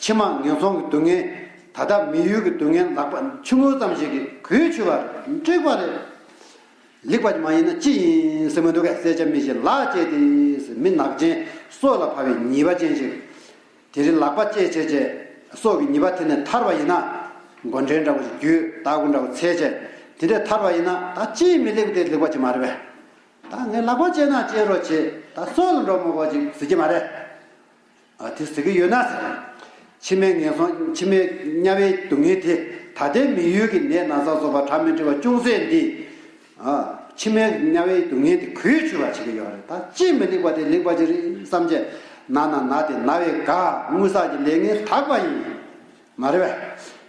ཕྱི་མ་ངན་སོང་གི་སྡུག་བསྔལ། ད་ལྟ་མི་ཡུལ་གྱི་སྡུག་བསྔལ་ལག་པ་ཆུ་ངོས་ཙམ་ཞིག་གིས་གོས་ཆོད་པ་རེད། འགྲིག་པ་རེད། ལེགས་པ་མ་ཡིན་ན་ཅི་ཡིན་ཟེར་མི་འདུག་གས། བསད་བྱ་མི་ཞིག་ལག་བཅད་དེ་ཟེར། མི་ནག་ཅན་སྲོག་ལ་བབ་པའི་ཉེས་པ་ཅན་ཞིག་དེ་རིང་ལག་པ་བཅད་བྱས་བྱས་སྲོག་གི་ཉེས་པ་དེ་ནས་ཐར་བ་ཡིན་ན། མགོ་འདྲེན་འདྲ་བོ་ཞིག་བརྒྱུད། སྟག་གུ་འདྲ་བོ་འཚལ་བྱས་དེ་འདྲས་ཐར་བ་ཡིན་ན། ད་ཅིའི་མི་ལེགས་དེ་ལེགས་པ་ཅིག་མ་རེད་པས། ད་ངས་ལག་པ་བཅད་ན་བཅད་རོགས་བྱེད། ད་སྲོག་ལ་འགྲོ་མི་དགོས་ཅིག་ཟེར་གྱི་མ་རེད། ཨ་དེ་ཟེར་གྱི་ཡོད་ན་ཟེར། ཕྱི་མའི་ངན་སོང་། ཕྱི་མའི་དམྱལ་བའི་སྡུག་བསྔལ་དེ། ད་ལྟའི་མི་ཡུལ་གྱི་ནད་ན་ཚ་སོགས་པ་གྲངས་མི་འདྲི་བ་ཅུང་ཟད་འདི། ཨ་ཕྱི་མའི་དམྱལ་བའི་སྡུག་བསྔལ་དེ་གོས་ཆོད་པ་བྱེད་ཀྱི་ཡོད་རེད། ད་ཅིས་མི་ལེགས་པ་དེ་ལེགས་པ་ཅིག་རེད་བསམ་བྱས། ན་ན་ན་དེ་ན་བས་དགའ། དངོས་བསགས་ཀྱི་ལས་ངན་དག་པ་ཡིན། མ་རེད་པས།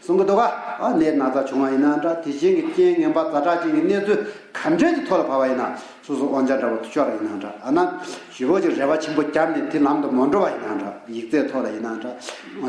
གསུང་གི་འདུག་ག་ཨ་ནད་ན་ཚ་བྱུང་བ་ཡིན་ན་འདྲ། དེ་བཞིན་གྱི་རྐྱེན་ངན་པ་ཛ་དྲག་ཅན་གྱི་གནས་ཚུལ་ག་འདྲས་ཀྱི་ཐོག་ལ་བབས་པ་ཡིན་ན། སོ་སོ་དབང་ཆ་འདྲ་བོ་ཤོར་བ་ཡིན་ན་འདྲ། ཨ་ན་ཞེ་པོ་ཅིག་རེ་བ་ཆེན་པོ་བརྒྱབ་ནས་དེ་ལམ་དུ་མ་འགྲོ་བ་ཡིན་ན་འདྲ། ཡིག་ཚད་ཐོག་ལ་ཡིན་ན་འདྲ།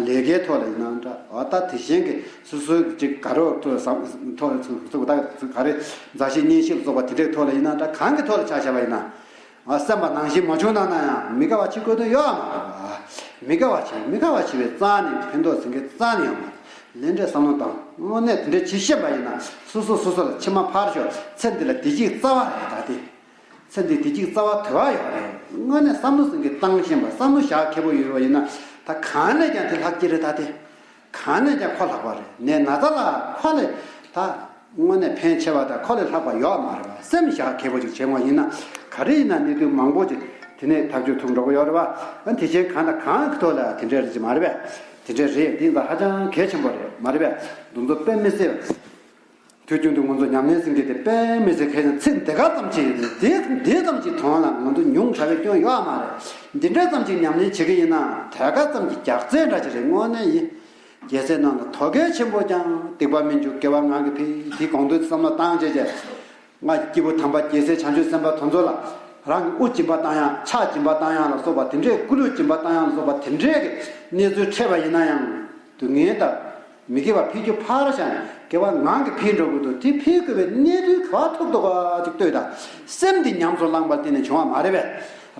ལས་ཀའི་ཐོག་ལ་ཡིན་ན་འདྲ། འོ་ད་དེ་བཞིན་གྱི་སོ་སོའི་ཅིག་དགའ་རོགས་ཐོག་ལ་བསམ་ཐོག་ལ་ཚུགས་ཐུབ་ད་ག་རེ་མཛའ་བཤེས་གཉེན་བཤེས་ལ་སོགས་པ་དེ་འདྲའི་ཐོག་ལ་ཡིན་ན་འདྲ། གང་གི་ཐོག་ལ་ཆ་བཞག་པ་ཡིན་ན། ཨ་སེམས་པ་ནང་བཞིན་མ་བྱུང་ན་ན་ཡང་མི་དགའ་བ་བྱེད་དགོས་དོན་ཡོད་མ་རེད་བ། མི་དགའ་བ་བྱེད་མི་དགའ་བ་བྱེད་པའི་རྩ་ནས་ཕན་ཐོགས་ཟིན་གྱི་རྩ་ནས་ཡོད་མ་རེད། ལན་འདྲེ་བསམ་བློ་བཏང་། དངོས་གནས་དེ་འདྲ་བྱེད་ཤེས་པ་ཡིན་ན་སོ་སོ་སོ་སོ་ལ་མཆིལ་མ་ཕར་ཞོག་ཚེ་འདི་ལ་བདེ་སྐྱིད་རྩ་བ་རེད་ད་དེ། ཚེ་འདི་བདེ་སྐྱིད་རྩ་བ་དོད་པ་ཡོད་རེད། དངོས་གནས་བསམ་བློ་ཟིན་གྱི་བཏང་ཤེས་པ། བསམ་བློ་བཞག་མཁས་པོ་ཡོད་པ་ཡིན་ན་ད་གང་ནས་ཀྱང་དེ་ལྷག་གི་རེད་ད་དེ། གང་ནས་ཀྱང་ཁོ་ལྷག་པ་རེད། ནད་ན་ཚ་ལ་ཁོ་ལས་ད་དངོས་གནས་ཕན་ཆེ་བ་དང་ཁོ་ལས་ལྷག་པ་ཡོད་མ་རེད་བ། སེམས་བཞག་མཁས་པོ་ཅིག་བྱེད་དགོས་ཡིན་ན། ག་རེ་ཡིན་ན་གནད་དོན་མང་པོ་ཅིག་དེ་ནས་ཐག་གཅོད་ཐུབ་འགྲོ་གི་ཡོད་རེད་བ། ཨ་དེ་བཞིན་གང་དང་གང་གི་ཐོག་ལ་དེ་འདྲའི་རེད་ཅིག་མ་རེད་པས། དེ་འདྲའི་རེད། འདི་ད་ཧ་ཅང་གལ་ཆེན་པོ་རེད་མ་རེད་པས། འདི་ཚོ་དཔེ་མི་སྲིད། དུས་རྒྱུན་དུ་ང་ཚོ་ཉམས་ལེན་ཟིན་གྱི་དེ་དཔེ་མི་སྲིད་གལ་ཆེན། ཚིག་འདི་ག་ཙམ་ཅིག་ཡིན་ནས་དེ་དེ་ཙམ་ཅིག་དོན་ལ་ང་ཚོ་ཉུང་དྲགས་པའི་སྐྱོན་ཡོད་མ་རེད། འདི་འདྲ་ཙམ་ཅིག་ཉམས་ལེན་བྱེད་ཀྱི་ཡིན་ན་དེ་ག་ཙམ་གྱི་རྒྱགས་ཚད་འདྲ་ཅིག་རེད། དངོས་གནས་ཡིན། རྒྱལ་སྲས་རྣམས་ལ་དོ་གལ་ཆེན་པོ་ཀྱང་། སྡིག་པ་མི་འཇུག་དགེ་བ་ངང་གིས་འཕེལ། དེའི་གོང་དུ་བསམ་བློ་བཏང་བྱས་བྱས། ང་སྐྱེས་བུ་དམ་པ་རྒྱལ་སྲས་བྱང་ཆུབ་སེམས་དཔའ་དེ་ཚོ་ལ་རང་གི་དབུ་སྦྱིན་པ་བཏང་ཡག་ཕྱག་སྦྱིན་པ་བཏང་ཡག་ལ་སོགས་པ་དེ་འདྲའི་སྐུ་ལུས་སྦྱིན་པ་བཏང་ཡག་ལ་སོགས་པ་དེ་འདྲའི་གི་གནས་ཚུལ་འཕྲད་པ་ཡིན་ན་ཡང་། སྡུག་བསྔལ་དང་མི་དགེ་བ་འཕེལ་རྒྱུ་ཕར་བཞག་ནས་དགེ་བ་ངང་གིས་འཕེལ་འགྲོ་དགོས་འདུག་དེ་འཕེལ་དགོས་པའི་གནས་ཚུལ་ག་པར་ཐུག་འདུག་ག་ཅིག་ལྟོས་དང་། སེམས་འདི་ཉམས་སུ་བླངས་པར་བརྟེན་ནས་བྱུང་བ་མ་རེད་པས།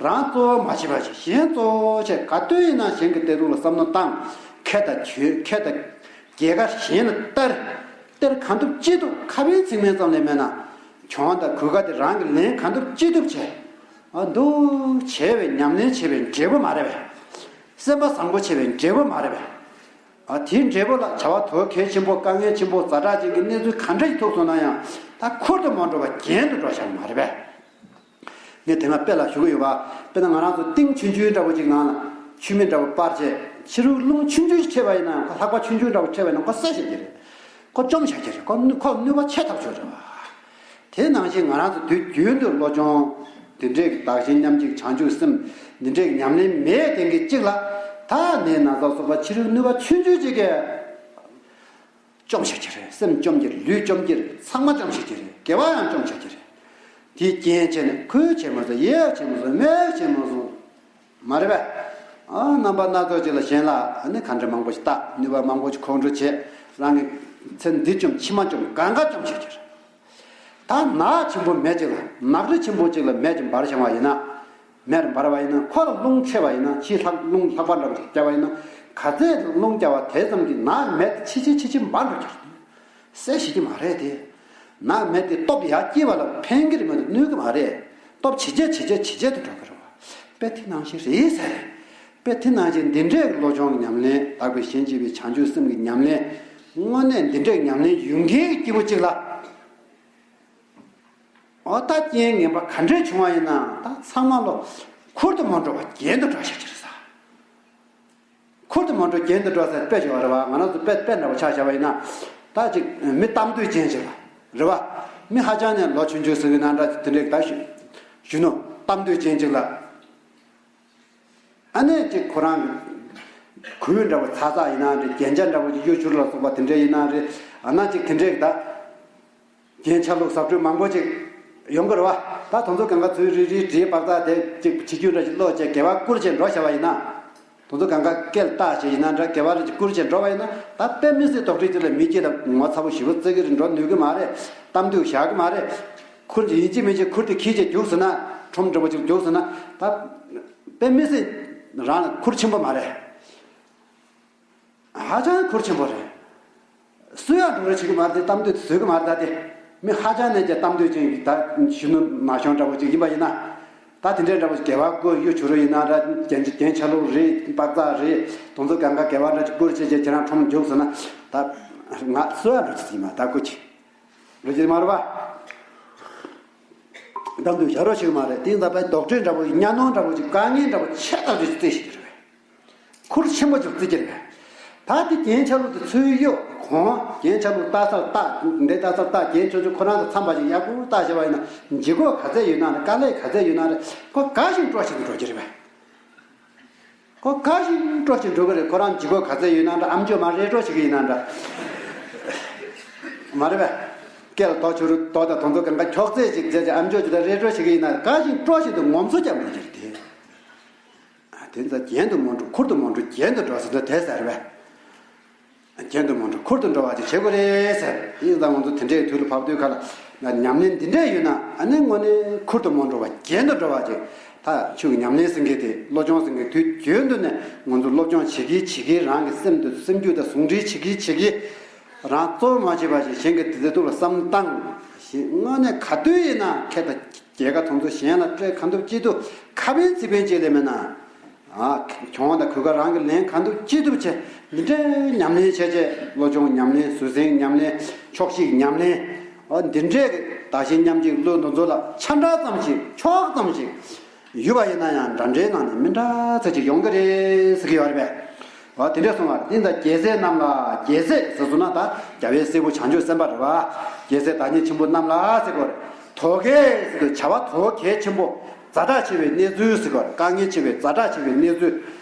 རང་གཙོ་བོ་མ་བྱེད་པ་ཞིག་གཞན་གཙོ་བོ་བྱས། ག་དུས་ཡིན་ན་གཞན་གྱི་བདེ་སྡུག་ལ་བསམ་བློ་བཏང་། ཁེ་དང་གྱོད་ཁེ་དང་རྒྱལ་ཁ་གཞན་ལ་སྟེར། སྟེར་གང་ཐུབ་ཅི་ཐུབ་ཁ་དཔེའི་ཚིག་སྨན་ཙམ་ལས་མེད་ན། གྱོང་དང་གོད་ཁ་དེ་རང་གིས་ལེན་གང་ཐུབ་ཅི་ཐུབ་བྱས། ཨ་འདུག་བྱས་པའི་ཉམས་ལེན་བྱས་པའི་འབྲས་བུ་མ་རེད་པས། སེམས་པ་བཟང་པོ་བྱས་པའི་འབྲས་བུ་མ་རེད་པས། ཨ་དེའི་འབྲས་བུ་ལ་བྱ་བ་དོ་གལ་ཆེན་པོ་དཀའ་ངལ་ཆེན་པོ་ཛ་དྲག་ཅན་གྱི་གནས་ཚུལ་ག་འདྲ་ཞིག་ཐུག་སོང་ན་ཡང་ད་ཁུར་དུ་མ་འགྲོ་བར་གྱེན་དུ་འགྲོ་བཞག་མ་རེད་པས། ངས་དེ་སྔ་དཔེ་ལ་ཞུ་གི་ཡོད་པ། དཔེར་ན་ང་རང་ཚོ་ཏིང་ཆུང་ཆུང་འདྲ་པོ་ཅིག་ནང་ལ་ཆུ་མིག་འདྲ་པོ་སྤར་བྱས་ཕྱི་རུ་རླུང་ཆུང་ཆུང་ཞིག་འཕྲད་པ་ཡིན་ན་ཡང་ཁོ་ལྷགས་པ་ཆུང་ཆུང་འདྲ་པོ་འཕྲད་པ་ཡིན་ན་ཁོ་བསད་བཞག་གི་རེད། ཁོ་བཅོམ་བཞག་གི་རེད། ཁོ་ནུ་ཁོ་ནུས་པ་ཆེ་ཐག་ཆོད་རེད་བ། དེ་ནང་བཞིན་ང་རང་ཚོ་དུས་རྒྱུན་དུ་བློ་སྦྱོང་། དེ་འདྲས་ཀྱི་བདག་གཞན་མཉམ་གཅིག་བྱང་ཆུབ་སེམས། འདི་འདྲས་ཀྱི་ཉམས་ལེན་མེད་དེང་གི་གཅིག་ལ། ད་ནས་ན་ཚ་སོགས་པ་ཕྱི་རུ་ནུས་པ་ཆུང་ཆུང་ཅིག་གིས་བཅོམ་བྱེད་ཀྱི་རེད། སེམས་བཅོམ་གྱི་རེད། ལུས་བཅོམ་གྱི་རེད། ཚང་མ་བཅོམ་བྱེད་ཀྱི་རེད། དགེ་བ་ཡང་བཅོམ་བྱེད་ཀྱི་རེད། དེའི་རྐྱེན་བྱས་ནས་ཁོས་བྱས་མ་སོང་། ངས་བྱས་མ་སོང་། མོས་བྱས་མ་སོང་། མ་རེད་པས། ཨ་རྣམ་པ་སྣ་ཚོགས་ཅིག་ལ་གཞན་ལ་ཨ་ནི་ག་འདྲ་མང་པོ་ཞིག་བལྟ། ནུས་པ་མང་པོ་ཞིག་མཁོ་སྤྲོད་བྱེད། རང་གི་ཚེ་འདི་བཅོམ་ཕྱི་མ་བཅོམ་གང་ག་བཅོམ་བྱེད་ཀྱི་རེད། ད་ནག་ཆེན་པོ་མེད་ཅིག་ལ། ནག་རི་ཆེན་པོ་ཅིག་ལ་མེ་ཅིག་འབར་བཞག་པ་ཡིན་ན། མེར་འབར་བ་ཡིན་ན་ཁོ་ལ་རླུང་འཕྲད་པ་ཡིན་ན། ཕྱིའི་ལྷགས་རླུང་ལྷགས་པ་འདྲ་པོ་ཞིག་བརྒྱབ་པ་ཡིན་ན། ག་ཚད་རླུང་བརྒྱབ་པ་དེ་ཙམ་གྱིས་ནག་མེ་དེ་ཆི་ཆི་ཆི་ཆི་འབར་འགྲོ་གི་རེད། བསད་ཤེས་ཀྱི་མ་རེད་དེ། ནག་མེ་དེ་སྟོབས་ཡར་སྐྱེད་པ་ལ་ཕན་གྱི་རེད་མ་གཏོགས་གནོད་ཀྱི་མ་རེད། སྟོབས་ཇེ་ཆེ་ཇེ་ཆེ་ཇེ་ཆེ་དུ་འགྲོ་གི་རེད་བ། དཔེ་དེ་ནང་བཞིན་རེད་ཟེར། དཔེ་དེ་ནང་བཞིན་འདི་འདྲའི་བློ་སྦྱོང་གི་ཉམས་ལེན། དག་པའི་གཞན་གཅེས་པའི་བྱང་ཆུབ་སེམས་ཀྱི་ཉམས་ལེན། དངོས་གནས་འདི་འདྲའི་ཉམས་ལེན་ཡོད་མཁན་གྱི་སྐྱེས་བུ་གཅིག་ལ། འོ་ད་རྐྱེན་ངན་པ་ག་འདྲས་བྱུང་བ་ཡིན་ན་ད་ཚང་མ་ལོ་ཁུར་དུ་མ་འགྲོ་བར་གྱེན་དུ་འགྲོ་བྱེད་ཀྱི་རེད་ས། ཁུར་དུ་མ་འགྲོ་གྱེན་དུ་འགྲོ་ཟེར་དཔེ་ཞིག་ཡོད་རེད་བ། ང་རང་ཚོ་དཔེ་དཔེ་འདྲ་བོ་ཆ་བཞག་པ་ཡིན་ན། ད་ཅིག་མི་གཏམ་འདོད་ཅན་ཅིག་ལ་རེད་བ། མི་ཧ་ཅང་ནས་ལོ་ཆུང་ཆུང་ཟེར་གི་ན་འདྲ་དེ་འདྲས་ད་གཞོན་ནུ་གཏམ་འདོད་ཅན་ཅིག་ལ། ཨ་ནི་ཅིག་ཁོ་རང་གི་གོས་འདྲ་བོ་ཚ་ཚ་ཡིན་ན་རེད། རྒྱན་ཆ་འདྲ་བོ་ཅིག་གཡུ་བྱུ་རུ་ལ་སོགས་པ་དེ་འདྲས་ཡིན་ན་རེད། ཨ་ན་ཅིག་དེ་འདྲས་ད་རྒྱན་ཆ་ལུགས་ཟབ་སྤྲོས་མང་པོ་ཅིག་ཡོང་གི་རེད་བ། ད་དེ་ཚོ་གང་ག་ཚོའི་རིལ་རིལ་འདྲའི་བག་ཚ་དེ་ཅིག་བྱི་རྒྱུ་འདྲ་ཞིག་ལོག་བྱས་དགེ་བ་བསྐུར་བྱས་འགྲོ་བྱ་བ་ཡིན་ན། དེ་ཚོ་གང་ག་སྐེ་ལ་བཏགས་བྱས་ཡིན་ན་འདྲ། དགེ་བ་རེ་ཅིག་བསྐུར་བྱས་འགྲོ་བ་ཡིན་ན། ད་དཔེ་མི་སྲིད་དོགས་འདྲི་ཅིག་ལ་མི་སྐྱེ་ལ་ངོ་ཚ་པོ་ཞེ་པོ་བརྩི་གི་རེད། འགྲོ་ནུས་གི་མ་རེད། གཏམ་འདོད་བཞག་གི་མ་རེད། ཁུར་ཅིག་ཡིན་གཅིག་མིན་གཅིག་ཁུར་དེ་འཁྱེར་བྱས་རྒྱུགས་ཟེར་ན། ཁྲོམ་འདྲ་བོ་ཅིག་རྒྱུགས་ཟེར་ན། ད་དཔེ་མི་སྲིད་རང་ལ་ཁུར་ཆེན་པོ་མ་རེད། ཧ་ཅང་ཁུར་ཆེན་པོ་རེད། སུ་ཡང་འགྲོ་རེ་བྱེད་ཀྱི་མ་རེད་དེ། གཏམ་འདོད་དེ་བཟོད་ཀྱི་མ་རེད། ད་དེ་མི་ཧ་ཅང་ནས་ཀྱང་གཏམ་འདོད་ཅན་གྱི་ད་གཞོན་ནུ་ན་གཞོན་འདྲ་བོ་ཅིག་ཡིན་པ་ཡིན་ན། ད་དེ་འདྲའི་འདྲ་བོ་ཅིག་དགེ་བ་བསྐུར། གཡུ་བྱུ་རུ་ཡིན་ན་འདྲ། རྒྱན་རྒྱན་ཆ་ལུགས་རེད། བག་ཚ་རེད། དེ་ཚོ་གང་ག་དགེ་བ་འདྲ་ཅིག་བསྐུར་བྱས་བྱས་ཁྱེད་རང་ཁྲོམ་རྒྱུགས་ཟེར་ན། ད་ང་སུ་ཡང་འགྲོ་ཅི་ཡིན་མ། ད་སྐུ་མཁྱེན། འགྲོ་ཅི་མ་རེད་པ། གཏམ་འདོད་བྱ་རོགས་བྱེད་ཀྱི་མ་རེད། དེ་ཡིན་ཙང་དཔེ་དོགས་འདྲི་འདྲ་བོ་ཞིག་གཉའ་གནོན་འདྲ་བོ་ཞིག་དཀའ་ངལ་འདྲ་བོ་ཆེ་ཐག་ཆོད་ཅིག་རྩིས་བྱེད་ཀྱི་རེད་པས། ཁུར་ཆེན་པོ་ཅིག་རྩིས་ཀྱི་རེད་པས། ད་དེ་རྒྱན་ཆ་ལུགས་དེ་ཚུར་གཡུག་གོང་། རྒྱན་ཆ་ལུགས་ལྟ་སར་ལྟ། འདི་ལྟ་སར་ལྟ། རྒྱན་ཆུང་ཆུང་ཁོ་རང་དང་འཚམ་པ་ཞིག་ཡག་པོ་ལྟ་བྱས་པ་ཡིན་ན། ལྗིད་ཁོག་ག་ཚད་ཡོད་ན་རེད། དཀའ་ལས་ག་ཚད་ཡོད་ན་རེད། ཁོ་དགའ་ཞིང་སྤྲོ་ཞིང་འགྲོ་གི་རེད་པས། ཁོ་དགའ་ཞིང་སྤྲོ་ཞིང་འགྲོ་གི་རེད། ཁོ་རང་ལྗིད་ཁོག་ག་ཚད་ཡོད་ན་འདྲ། ཨམ་ཅོག་མར་རེ་སྤྲོ་བྱེད་ཀྱི་ཡིན་ན་འདྲ། མ་རེད་པས། སྐེ་ལ་རྡོ་ཆུ་རུ་རྡོ་དང་དོང་ཚོ་གང་ག་འཁྱོག་ཚད་ཅིག་བྱས་ཅིག་ཨམ་ཅོག་ཅིག་དང་རེ་ཊོ་བྱེད་ཀྱི་ཡིན་ན་དགའ་ཞིང་སྤྲོ་ཞིང་དུ་ངོམ་སོ་རྒྱག་འགྲོ་གི་རེད་དེ། དེ་ཚོ་རྒྱན་དུ་མ་འགྲོ། ཁུར་དུ་མ་འགྲོ། རྒྱན་དུ་འགྲོ་ཟེར་དུས་དེ་ཟེར་བས། རྒྱན་དུ་མ་འགྲོ། ཁུར་དུ་འགྲོ་བ་ཅིག་བྱེད་དགོས་རེད་ཟེར། ཡིན་ཙང་ང་ཚོ་དེ་འདྲའི་དུས་ལ་བབ་དུས་ཁ་ལ་ཉམས་ལེན་འདི་འདྲས་ཡོད་ན་ཨ་ནི་དངོས་གནས་ཁུར་དུ་མ་འགྲོ་བ་རྒྱན་དུ་འགྲོ་བ་ཅིག་ད་ཆོས་ཀྱི་ཉམས་ལེན་ཟེར་མཁན་དེ། བློ་སྦྱོང་ཟེར་མཁན་དུས་རྒྱུན་དུ་ནས་ང་ཚོ་སློབ་སྦྱོང་བྱེད་ཀྱི་བྱེད་ཀྱི། རང་གི་སེམས་དུ་སེམས་རྒྱུད་དང་ཟུང་འབྲེལ་བྱེད་ཀྱི་བྱེད་ཀྱི། རང་གཙོ་བོ་མ་བྱེད་པ་ཞིག་གཞན་གྱི་བདེ་སྡུག་ལ་བསམ་བཏང་ཞིག་དངོས་གནས་ག་དུས་ཡིན་ན་ཁེ་དང་རྒྱལ་ཁ་དོན་ཚོ་གཞན་ལ་སྤྲད། ག་འདུག་ཅི་འདུག་ཁ་ཕན་ཚིག་ཕན་ཅིག་ལས་མེད་ན། ཨ། གྱོང་དང་གོད་ཁ་རང་གིས་ལེན། ག་འདུག་ཅི་འདུག་བྱས། འདི་འདྲའི་ཉམས་ལེན་བྱས་བྱས། བློ་སྦྱོང་ཉམས་ལེན། ཟུར་འཛིན་ཉམས་ལེན། ཕྱོགས་བཞིའི་ཉམས་ལེན། ཨ། འདི་འདྲའི་གི་བདག་གཞན་མཉམ་གཅིག་བློ་འདུ་འཛོ་ལ་ཆ་འདྲ་ཙམ་ཞིག་ཕྱོགས་ཙམ་ཞིག་ཡོད་པ་ཡིན་ན་ཡང་འདྲ་འདྲའི་ནང་ནས་མི་འདྲ་ཚད་ཅིག་ཡོང་གི་རེད་ཟེར་གི་ཡོད་རེད་པས། ཨ། དེ་འདྲ་སོང་བ་འདི་ད་རྒྱལ་སྲས་རྣམས་ལ། རྒྱལ་སྲས་ཟེར་སོང་ན་ད་རྒྱལ་བའི་སྲས་པོ་བྱང་ཆུབ་སེམས་དཔའ་རེད་པ། རྒྱལ་སྲས་བདག་ཉིད་ཆེན་པོ་རྣམས་ལ་ཟེར་གོ་རེད། དོ་གལ་ཟེར་དུས་བྱ་བ་དོ་གལ་ཆེན་པོ། ཛ་དྲག་ཆེ་བའི་གནས་ཚུལ་ཟེར་གོ་རེད། དཀའ་ངལ་ཆེ་བའི་ཛ་དྲག་ཆེ་བའི་གནས་ཚུལ།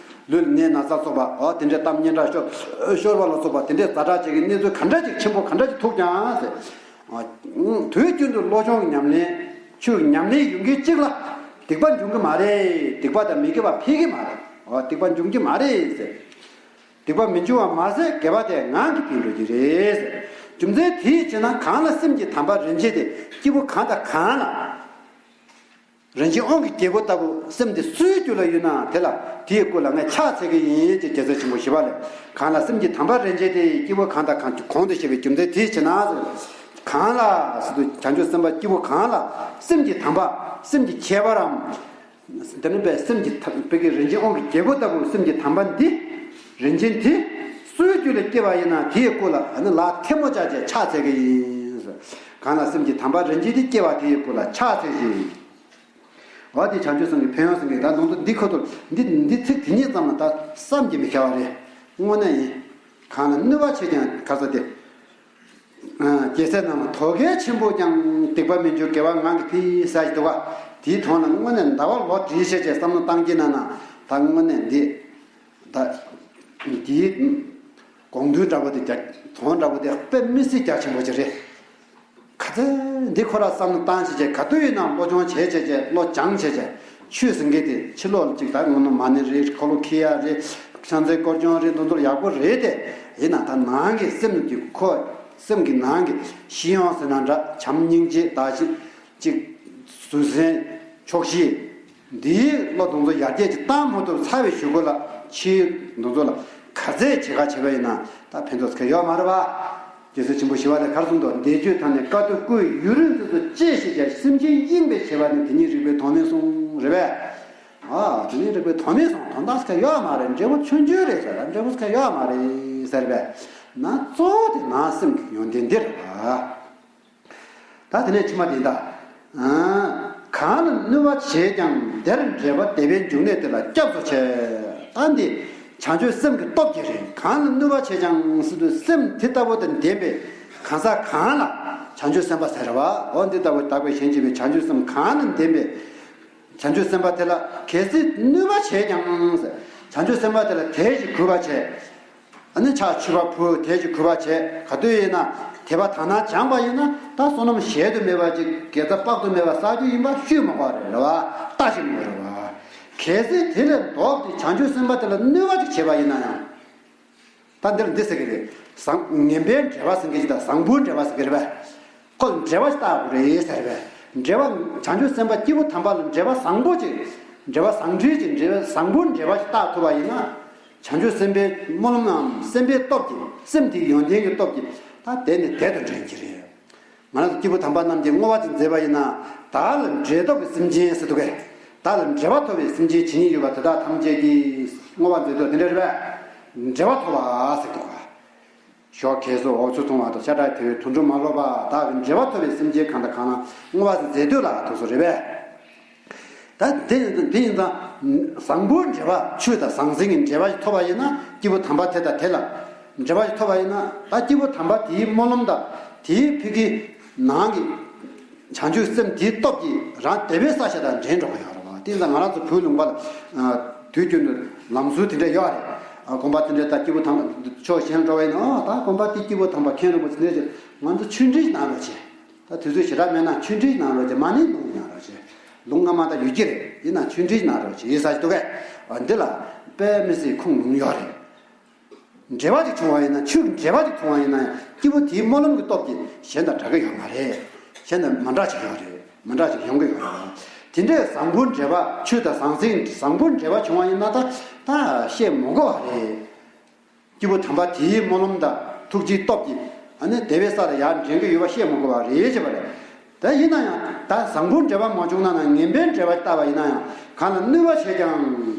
ལུས་ནད་ན་ཚ་སོགས་པ། ཨ། དེ་འདྲའི་གཏམ་སྙན་གྲགས་ཤོར་ཤོར་བ་ལ་སོགས་པ་དེ་འདྲའི་ཛ་དྲག་ཆེ་གི་གནས་ཚུལ་ག་འདྲ་ཅིག་ཆེན་པོ་ག་འདྲ་ཅིག་ཐུག་ཀྱང་ཟེར། ཨ། དུས་རྒྱུན་དུ་བློ་སྦྱོང་ཉམས་ལེན། ཆོས་ཉམས་ལེན་ཡོང་མཁན་གཅིག་ལ་སྡིག་པ་འབྱུང་གི་མ་རེད། སྡིག་པ་དང་མི་དགེ་བ་འཕེལ་གི་མ་རེད། ཨ། སྡིག་པ་འབྱུང་གི་མ་རེད་ཟེར། སྡིག་པ་མི་འབྱུང་བ་མ་ཟད་དགེ་བ་དེ་ངང་གིས་འཕེལ་འགྲོ་གི་རེད་ཟེར། རྒྱུ་མཚན་དེའི་ཕྱིར་ན་གང་ལ་སེམས་ཀྱི་དམ་པ་རིན་ཆེན་དེ། སྐྱེས་བུ་གང་དང་གང་ལ། རིན་ཆེན་དབང་གི་རྒྱལ་པོ་ལྟ་བུ་སེམས་དེ་སུའི་རྒྱུད་ལ་ཡོད་ན་དེ་ལ་དེའི་སྐུ་ལ་ངས་ཕྱག་འཚལ་གྱི་ཡིན་ཅེས་རྒྱལ་སྲས་ཆེན་པོ་ཞི་བ་ལྷས། གང་ལ་སེམས་ཀྱི་དམ་པ་རིན་ཆེན་དེ། སྐྱེས་བུ་གང་དང་གང་། གོང་དུ་བཤད་པའི་རྒྱུ་མཚན་དེའི་ཕྱིར་ན། གང་ལ་ཟེར་དུས་བྱང་ཆུབ་སེམས་དཔའ་སྐྱེས་བུ་གང་ལ་སེམས་ཀྱི་དམ་པ། སེམས་ཀྱི་ཁྱད་པར་རམ། དེ་ནི་པའི་སེམས་ཀྱི་དམ། བོད་ཀྱི་རིན་ཆེན་དབང་གི་རྒྱལ་པོ་ལྟ་བུ་སེམས་ཀྱི་དམ་པ་འདི། རིན་ཆེན་དེ་སུའི་རྒྱུད་ལ་སྐྱེ་བ་ཡིན་ན་དེའི་སྐུ་ལ་ཨ་ནི་ལག་ཐལ་མོ་སྦྱར་བྱས་ཕྱག་འཚལ་གྱི་ཡིན། གང་ལ་སེམས་ཀྱི་དམ་པ་རིན་ཆེན་དེ་སྐྱེ་བ་དེའི་སྐུ་ལ་ཕྱག་འཚལ་ཞིང་། འོ་དེ་བྱང་ཆུབ་སེམས་ཀྱི་ཕན་ཡོན་ཟེར་མཁན་ད་ནང་དུ་འདི་ཁོ་ཐུག་འདི་འདི་ཚིག་དེ་ཉིད་ཙམ་ལ་ད་བསམ་གྱིས་མི་ཁྱབ་པ་རེད། དངོས་གནས་ཡིན། གང་ལ་གནོད་པ་བྱེད་ཀྱང་ག་ཚོད་དེ། རྒྱལ་སྲས་རྣམས་ལ་དོ་གལ་ཆེན་པོ་ཀྱང་། སྡིག་པ་མི་འབྱུང་དགེ་བ་ངང་གིས་འཕེལ་ཟེར་གྱི་འདུག་ག་དེའི་དོན་ལ་དངོས་གནས་ཟླ་བ་ལོ་བགྲེས་བྱས་བྱས་བསམ་བློ་བཏང་གི་ན་ན་ད་དངོས་གནས་འདི་ད་འདིའི་དགོངས་དོན་འདྲ་པོ་དེ་རྒྱ་དོན་འདྲ་པོ་དེ་དཔེ་མི་སྲིད་རྒྱ་ཆེན་པོ་ཅིག་རེད། ག་ཚོད་འདི་ཁོ་ར་བསམ་བློ་བཏང་བྱས་བྱས་ག་དུས་ཡིན་ན་བློ་སྦྱོང་བྱས་བྱས་བྱས་བློ་སྦྱངས་བྱས་བྱས་ཆོས་ཟེར་མཁན་དེ་ཕྱི་ལོགས་ལ་ཅིག་ད་དངོས་གནས་མ་ཎི་རེད། འཁོར་ལོ་འཁྱེར་ཡ་རེད། ཕྱག་འཚལ་སྐོར་སྦྱོང་རེད། འདི་ཚོ་ཡག་པོ་རེད་དེ། ཡིན་ན་ད་ནང་གི་སེམས་ཀྱི་ཁོ་སེམས་ཀྱི་ནང་གི་ཤེས་ཡོན་ཟེར་ན་འདྲ། བྱམས་སྙིང་རྗེ་དག་ཅིག་ཅིག་ཟུར་ཟན་ཆོག་ཤེས་འདིའི་བློ་དེ་ཚོ་ཡར་རྒྱས་ཅིག་བཏང་མ་ཐུབ་ཚར་བའི་གཞུག་གུ་ལ་ཕྱིའི་དེ་ཚོ་ལ་ག་ཚད་བྱེད་ཁ་བྱེད་པ་ཡིན་ན་ད་ཕན་ཐོགས་ཁ་ཡོད་མ་རེད་པ། རྒྱལ་སྲས་ཆེན་པོ་ཞི་བ་ལྷས་ག་རེ་གསུངས་འདུག་འདས་མཆོད་དང་ནི་དཀའ་ཐུབ་སྐུའི་ཡུན་རིང་དུ་ཅེས་ཤེས་ཀྱང་སེམས་ཅན་གཡེངས་པའི་བྱེད་པ་ནི་དེ་ཉིད་རིགས་པས་དོན་མིན་གསུངས་རེད་པས། ཨ། དེ་ཉིད་རིགས་པས་དོན་མིན་གསུངས། དོན་དག་ཁ་ཡོད་མ་རེད། འབྲས་བུ་ཆུང་ཆུང་རེད་ཟེར། འབྲས་བུ་ཁ་ཡོད་མ་རེད་ཟེར་པས། ན་གཙོ་བོ་དེ་ནང་སེམས་ཀྱི་ཡོན་ཏན་འདི་རེད་པ། ད་དེ་ནས་ཕྱི་མ་དེ་ད། གང་ལ་གནོད་པ་བྱས་ཀྱང་། དེར་འདྲེས་པ་དེ་བས་འཇུག་ནས་དེ་ལ་སྐྱབས་སུ་མཆི། ད་འདི་བྱང་ཆུབ་སེམས་ཀྱི་སྟོབས་ཀྱིས་རེད། གང་ལ་གནོད་པ་བྱས་ཀྱང་ཟེར་དུས་སེམས་དེ་ལྟ་བུ་དང་ལྡན་པའི་གང་ཟག་གང་ལ་བྱང་ཆུབ་སེམས་དཔའ་ཟེར་བ། འོ་འདི་ལྟ་བུ་དག་པའི་གཞན་གཅེས་པའི་བྱང་ཆུབ་སེམས་གང་ལ་ལྡན་པའི་བྱང་ཆུབ་སེམས་དཔའ་དེ་ལ་གལ་སྲིད་གནོད་པ་བྱས་ཀྱང་ཟེར། བྱང་ཆུབ་སེམས་དཔའ་དེ་ལ་དལ་གྱིས་གུས་པ་བྱས། ཨ་ནི་ཕྱག་མཆོད་པ་ཕུལ། དལ་གྱིས་གུས་པ་བྱས། ག་དུས་ཡིན་ན་དད་པ་དག་སྣང་སྦྱངས་པ་ཡིན་ན་ད་བསོད་ནམས་གཞལ་དུ་མེད་པ་ཅིག་དགེ་རྩ་དཔག་ཏུ་མེད་པ་བསགས་རྒྱུ་ཡིན་པ་ཤུད་མ་དགོས་རེད་བ། ལྟ་ཞིག་མ་དགོས་རེད་བ། གལ་སྲིད་དེ་ལས་ལྡོག་སྟེ་བྱང་ཆུབ་སེམས་དཔའ་དེ་ལ་གནོད་པ་ཅིག་བྱས་པ་ཡིན་ན་ཡང་། ད་འདིར་འདི་ཟེར་གི་རེད། བཟང་ངན་པའི་འབྲེལ་བ་ཟེར་གི་ཅིག་དང་བཟང་པོའི་འབྲེལ་བ་ཟེར་གི་རེད་པས། ཁོ་ལ་འབྲེལ་བ་ཞིག་བཏགས་དགོས་རེད་ཟེར་བས། འབྲེལ་བ་བྱང་ཆུབ་སེམས་དཔའ་སྐྱེས་བུ་དམ་པ་ལ་འབྲེལ་བ་བཟང་པོ་ཅིག་འབྲེལ་བ་བཟང་འབྲེལ་ཅིག་འབྲེལ་བ་བཟང་པོའི་འབྲེལ་བ་ཞིག་བཏགས་ཐུབ་པ་ཡིན་ན། བྱང་ཆུབ་སེམས་དཔའི་སྨོན་ལམ་ནམ་སེམས་དཔའི་སྟོབས་ཀྱིས་སེམས་དེའི་ཡོན་ཏན་གྱི་སྟོབས་ཀྱིས་ད་དེ་ནི་བདེ་དང་འབྲེལ་གྱི་རེད། ང་རང་ཚོ་སྐྱེས་བུ་དམ་པ་རྣམས་ཀྱིས་བསྔོ་བ་ཅིག་མཛད་པ་ཡིན་ན། བདག་ལ་འབྲེལ་ཐོགས་ཀྱི་སེམས་ཅན་ཟེར་འདུག་གས། བདག་ལ་འབྲེལ་བ་ཐོབ་པའི་སེམས་ཅན་ཇི་སྙེད་ཡོད་པ་དེ་དག་ཐམས་ཅད་ཀྱིས་བསྔོ་བ་མཛད་དོ་དེ་འདྲ་རེད་པས། འབྲེལ་བ་ཐོབ་པ་ཟེར་འདུག་ག་ཞོགས་ཀས་སུ་འོ་ཆུ་འཐུང་བ་དང་ཤ་ཁྲག་དེ་བས་དུད་འགྲོ་མ་ལོག་པ་དག་གི་འབྲེལ་བ་ཐོབ་པའི་སེམས་ཅན་གང་དང་གང་ལ་བསྔོ་བ་མཛད་དུས་ལ་དུས་སུ་རེད་པས། ད་དེ་དེ་ཡིན་ཙང་བཟང་པོའི་འབྲེལ་བ་ཆོས་དང་ཟང་ཟིང་གི་འབྲེལ་བ་ཞིག་ཐོབ་པ་ཡིན་ན་སྐྱེས་བུ་དམ་པ་དེ་དང་དེ་ལ་འབྲེལ་བ་ཞིག་ཐོབ་པ་ཡིན་ན་ད་སྐྱེས་བུ་དམ་པ་དེའི་སྨོན་ལམ་དང་དེའི་ཕི་གི་ནང་གི་བྱང་ཆུབ་སེམས་དེའི་སྟོབས་ཀྱིས་རང་དེ་བས་ས་ཞེ་དྲག་འདྲེན་འགྲོ་གི་ཡོད་རེད་བ། དེ་ཡིན་ཙང་ང་རང་ཚོ་བོད་ལུང་པ་ལ་དུས་རྒྱུན་དུ་ལམ་སྲོལ་དེ་འདྲ་ཡོད་རེད། ཨ་དགོན་པ་དེ་འདྲའི་ད་སྐྱེས་བུ་དམ་པ་ཕྱོགས་གཞན་ལ་འགྲོ་བ་ཡིན་ན། ཨ་ད་དགོན་པ་དེ་སྐྱེས་བུ་དམ་པ་མཁན་རིན་པོ་ཆེ་འདྲ་ཅིག་ང་ཚོ་ཆོས་འབྲེལ་གནང་རོགས་བྱེད། ད་དུས་ཚོད་ཞེ་དྲག་མེད་ན་ཆོས་འབྲེལ་གནང་རོགས་བྱེད། མ་ཎི་ལུང་གནང་རོགས་བྱེད། ལུང་སྔ་མ་ད་ཡོད་ཀྱི་རེད། ཡིན་ན་ཆོས་འབྲེལ་གནང་རོགས་བྱེད་ཟེར་གྱི་འདུག་གས། ཨ་འདི་ལ་དཔེ་མི་སྲིད་ཁུངས་ལུང་ཡོད་རེད། འབྲེལ་བ་ཅིག་བྱུང་བ་ཡིན་ན། ཆོས་ཀྱི་འབྲེལ་བ་ཅིག་བྱུང་བ་ཡིན་ན་ཡང་སྐྱེས་བུ་དེའི་སྨོན་ལམ་གྱི་སྟོབས་ཀྱིས་གཞན་དང་འདྲ་གི་ཡོད་མ་རེད། གཞན་དང་མ་འདྲ་ཅིག་ཡོད་རེད། མ་འདྲ་ཅིག་ཡོང་གི་ཡོད་རེད། དེ་འདྲའི་བཟང་པོའི་འབྲེལ་བ། ཆོས་དང་ཟང་ཟིང་བཟང་པོའི་འབྲེལ་བ་བྱུང་བ་ཡིན་ན་ད་ད་བཤད་མི་དགོས་པ་རེད། སྐྱེས་བུ་དམ་པ་དེའི་སྨོན་ལམ་དང་ཐུགས་རྗེའི་སྟོབས་ཀྱིས་ཨ་ནི་དེ་བས་ས་ལ་ཡར་འདྲེན་གྱི་ཡོད་པ་བཤད་མི་དགོས་པ་རེད་ཅེས་པ་རེད། ད་ཡིན་ན་ཡང་ད་བཟང་པོའི་འབྲེལ་བ་མ་བྱུང་ན་ན་ངན་པའི་འབྲེལ་བ་བཏགས་པ་ཡིན་ན་ཡང་། གང་ལ་གནོད་པ་བྱས་ཀྱང་།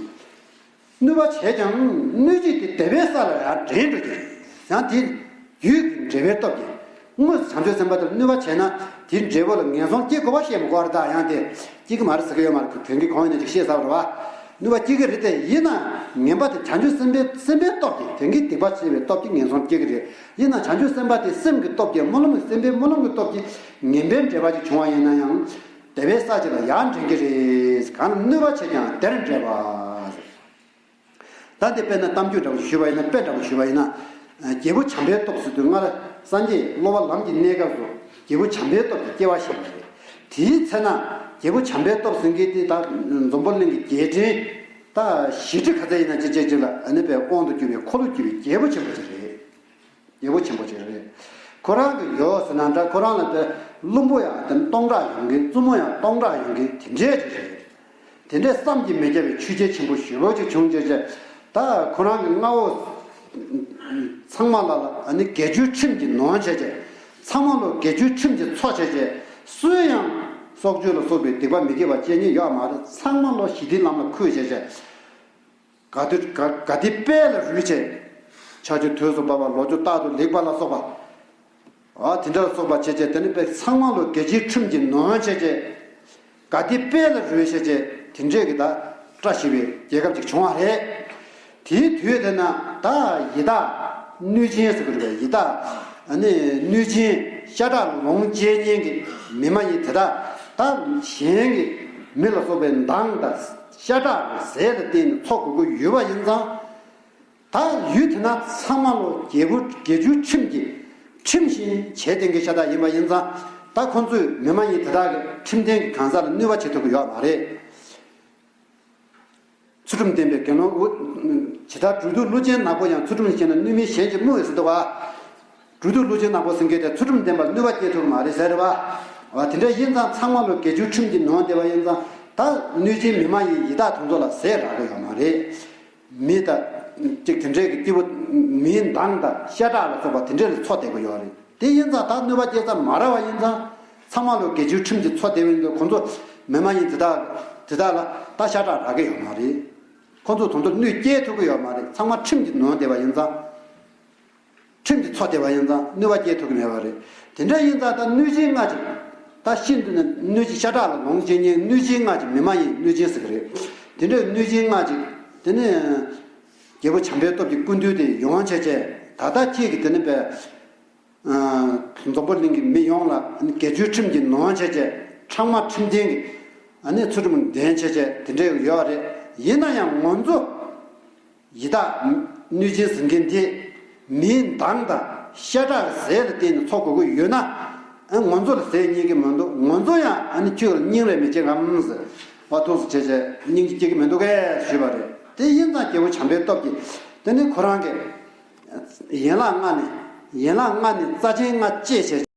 གནོད་པ་བྱས་ཀྱང་གནོད་བྱེད་དེ་དེ་བས་ས་ལ་ཡར་འདྲེན་འགྲོ་གི་རེད། ཡང་དེ་ཡུལ་གྱི་འབྲེལ་བའི་སྟོབས་ཀྱིས། དངོས་སུ་བྱང་ཆུབ་སེམས་དཔའ་དེར་གནོད་པ་བྱས་ན་དེའི་འབྲས་བུ་ལ་ངན་སོང་སྐྱེ་དགོས་པ་བཤད་མི་དགོས་རེད། ད་ཡང་དེ་སྐྱེ་གི་མ་རེད་ཟེར་གི་ཡོད་མ་རེད། དོན་གྱི་གང་ཡིན་ན་ཅིག་བཤད་ཚར་བ་རེད་བ། གནོད་པ་སྐྱེ་གི་རེད་དེ། ཡིན་ན་ངན་པ་དེ་བྱང་ཆུབ་སེམས་དཔའི་སེམས་དཔའི་སྟོབས་ཀྱིས། དོན་གྱི་སྡིག་པ་བྱས་པའི་སྟོབས་ཀྱིས་ངན་སོང་སྐྱེ་གི་རེད། ཡིན་ན་བྱང་ཆུབ་སེམས་དཔའ་དེ་སེམས་ཀྱི་སྟོབས་ཀྱིས། སྨོན་ལམ་གྱི་སེམས་དཔའི་སྨོན་ལམ་གྱི་སྟོབས་ཀྱིས་ངན་པའི་འབྲེལ་བ་ཅིག་བྱུང་བ་ཡིན་ན་ཡང་དེ་བས་ས་ཅིག་ལ་ཡར་འདྲེན་གྱི་རེད། གང་ལ་གནོད་པ་བྱས་ཀྱང་དེར་འདྲེན་པ། ད་འདི་དཔེར་ན་གཏམ་རྒྱུད་འདྲ་བོ་ཞུས་པ་ཡིན་ན། དཔེ་འདྲ་བོ་ཞུས་པ་ཡིན་ན། རྒྱལ་པོ་བྱམས་པའི་སྟོབས་ཟེར་དུས་སྔར་སངས་རྒྱས་སློབ་པ་ལམ་གྱི་གནས་སྐབས་སུ་རྒྱལ་པོ་བྱམས་པའི་སྟོབས་ཀྱིས་སྐྱེ་བ་བཞེས་པ་རེད། དེའི་ཚེ་ན་རྒྱལ་པོ་བྱམས་པའི་སྟོབས་ཟེར་མཁན་དེ་ད་འཛམ་བུ་གླིང་གི་རྒྱལ་ཕྲན་ད་བཞི་ཁྲི་ག་ཚད་ཡིན་ན་ཅིག་ཅིག་ཅིག་ལ་ཨ་ནི་དཔེ་དབང་དུ་གྱུར་པའི་འཁོར་ལོ་བསྒྱུར་བའི་རྒྱལ་པོ་ཆེན་པོ་ཅིག་རེད། རྒྱལ་པོ་ཆེན་པོ་ཅིག་རེད། ཁོ་རང་གི་ཡོད་ཟེར་ན་འདྲ། ཁོ་རང་ལ་དཔེ་བློན་པོ་ཡང་དེ་སྟོང་ཕྲག་ཡོང་གི། བཙུན་མོ་ཡང་སྟོང་ཕྲག་ཡོང་གི། དེ་འདྲའི་ཅིག་རེད། དེ་འདྲའི་བསམ་གྱིས་མི་ཁྱབ་པའི་ཆོས་རྒྱལ་ཆེན་པོ་ཞེ་པོ་ཅིག་བྱུང་བྱས་བྱས། ད་ཁོ་རང་གི་མངའ་འོག་ཚང་མ་ལ་ལ་ཨ་ནི་རྒྱལ་བརྒྱུད་ཁྲིམས་ཀྱིས་ནོན་བྱས་བྱས། ཚང་མ་ལོ་རྒྱལ་བརྒྱུད་ཁྲིམས་ཀྱིས་འཚོ་བྱས་བྱས། སུས་ཡང་སྲོག་གཅོད་ལ་སོགས་པའི་སྡིག་པ་མི་དགེ་བ་བྱེད་མཁན་ཡོད་མ་རེད། ཚང་མ་ལོ་ཞི་བདེའི་ལམ་ལ་འཁོད་བྱས་བྱས། དགའ་བདེ་དགའ་དགའ་བདེ་དཔལ་ལ་རོལ་བྱས། ཆར་ཆུ་དུས་སུ་བབས་པ། ལོ་རྒྱུས་རྟག་ཏུ་ལེགས་པ་ལ་སོགས་པ། ཨ་དེ་འདྲ་ལ་སོགས་པ་བྱས་བྱས། དེ་ནི་དཔེ་ཚང་མ་ལོ་རྒྱལ་བརྒྱུད་ཁྲིམས་ཀྱིས་ནོན་བྱས་བྱས། དགའ་བདེ་དཔལ་ལ་རོལ་བྱས་བྱས། དེ་འདྲས་ཀྱི་ད་བཀྲ་ཤིས་པའི་རྒྱལ་ཁབ་ཅིག་བྱུང་བ་རེད། དེའི་དུས་དེ་ན་ད་ཡི་དྭགས་གནོད་སྦྱིན་ཟེར་གྱི་རེད་པས། ཡི་དྭགས་ཨ་ནི་གནོད་སྦྱིན་ཤ་ཁྲག་ལོངས་སྤྱད་མཁན་གྱི་མི་མ་ཡིན་དེ་དག་ད་གཞན་གྱི་མི་ལ་སོགས་པའི་མདངས་དང་ཤ་ཁྲག་གི་ཟས་ལ་བརྟེན་ནས་འཚོ་དགོས་ཀྱི་ཡོད་པ་ཡིན་ཙང་། ད་ཡུལ་དེ་ན་ཚང་མ་ལོ་རྒྱལ་པོ་རྒྱལ་བརྒྱུད་ཁྲིམས་ཀྱིས་ཁྲིམས་བཞིན་བྱས་བསྡད་མཁན་ཤ་སྟག་ཡིན་པ་ཡིན་ཙང་། ད་ཁོ་ཚོས་མི་མ་ཡིན་དེ་དག་གི་ཁྲིམས་ལྡན་གྱི་གང་ཟག་ལ་གནོད་པ་བྱེད་ཐུབ་ཀྱི་ཡོད་མ་རེད། ཚུལ་ཁྲིམས་ལྡན་པའི་དགེ་སློང་དབུ། ཇི་ལྟར་གྲོས་བསྡུར་ཀླུ་ཆེན་ནག་པོ་ཡང་། ཚུལ་ཁྲིམས་བཞིན་ལ་གནོད་མིན་གཞན་གྱིས་སྨྲོས་ཟེར་འདུག་བ། གྲོས་བསྡུར་ཀླུ་ཆེན་ནག་པོ་ཟེར་མཁན་དེ་ཚུལ་ཁྲིམས་ལྡན་པར་གནོད་པ་སྐྱེལ་ཐུབ་ཀྱི་མ་རེད་ཟེར་རེད་བ། བ་དེ་འདྲ་ཡིན་ཙང་ཚང་མ་ལོ་རྒྱལ་བརྒྱུད་ཁྲིམས་ཀྱིས་ནོན་བསྡད་པ་ཡིན་ཙང་། ད་གནོད་སྦྱིན་མི་མ་ཡིན་ཡི་དྭགས་དེ་ཚོ་ལ་ཟས་རག་གི་ཡོད་མ་རེད། མི་ད་ཅིག་དེ་འདྲས་ཀྱི་སྐྱེ་བོ་མིའི་མདངས་དང་ཤ་ཁྲག་ལ་སོགས་པ་དེ་འདྲས་ལ་འཚོ་བསྡད་ཀྱི་ཡོད་རེད། དེ་ཡིན་ཙང་ད་གནོད་པ་སྐྱེལ་ས་མ་རག་པ་ཡིན་ཙང་། ཚང་མ་ལོ་རྒྱལ་བརྒྱུད་ཁྲིམས་ཀྱིས་འཚོ་བསྡད་པ་ཡིན་ཙང་། ཁོང་ཚོ་མི་མ་ཡིན་དེ་དག་དེ་དག་ལ་ད་ཤ་ཁྲག་རག་གི་ཡོད་མ་རེད། ཁོང་ཚོ་དོན་དུ་གནོད་སྐྱེལ་ཐུབ་ཀྱི་ཡོད་མ་རེད། ཚང་མ་ཁྲིམས་ཀྱིས་ནོན་བསྡད་པ་ཡིན་ཙང་། ཁྲིམས་ཀྱིས་འཚོ་བསྡད་པ་ཡིན་ཙང་གནོད་པ་སྐྱེལ་ཐུབ་ཀྱི་མེད་པ་རེད། དེ་འདྲ་ཡིན་ཙང་ད་གནོད་སྦྱིན་ལྔ་ཅིག་ད་ཤིན་ཏུ་ནས་གནོད་སྦྱིན་ཤ་ཁྲག་ལ་ལོངས་སྤྱད་མཁན་གནོད་སྦྱིན་ལྔ་ཅིག་མི་མ་ཡིན་གནོད་སྦྱིན་ཟེར་གྱི་རེད། དེ་འདྲའི་གནོད་སྦྱིན་ལྔ་ཅིག་དེ་ནས་རྒྱལ་པོ་བྱམས་པའི་སྟོབས་ཀྱི་སྐུ་མདུན་དེ་ཡོང་བྱས་བྱས། ད་ལྟ་ཁྱེད་ཀྱིས་དེ་ནི་པས། འཛམ་བུ་གླིང་གི་མི་ཡོངས་ལ་རྒྱལ་བརྒྱུད་ཁྲིམས་ཀྱིས་ནོན་བྱས་བྱས། ཕྲེང་བ་ཁྲིམས་ལྡན་གྱི་ཨ་ནི་ཚུལ་ཁྲིམས་ལྡན་བྱས་བྱས་དེ་འདྲས་ཡོད་རེད། ཡིན་ན་ཡང་ང་ཚོ་ཡི་དྭགས་གནོད་སྦྱིན་ཟེར་མཁན་དེ་མིའི་མདངས་དང་ཤ་ཁྲག་གི་ཟས་ལ་བརྟེན་ནས་འཚོ་དགོས་ཀྱི་ཡོད་ན། ཨ་ང་ཚོ་ལ་ཟས་རྙེད་ཀྱི་མི་འདུག་ང་ཚོ་ཡང་ཨ་ནི་ཁྱོད་ལ་སྙིང་རེ་མི་རྗེ་གམ་ཟེར་བ། ཐུགས་སུ་བྱས་བྱས་སྙིང་རྗེ་སྐྱེ་གི་མི་འདུག་གས་ཞུས་པ་རེད། དེ་ཡིན་ཙང་རྒྱལ་པོ་བྱམས་པའི་སྟོབས་ཀྱིས་དེ་ནི་ཁོ་རང་གི་ཡན་ལག་ལྔ་ནས་ཡན་ལག་ལྔ་ནས་རྩ་ཆེན་ལྔ་བཅད་བྱས།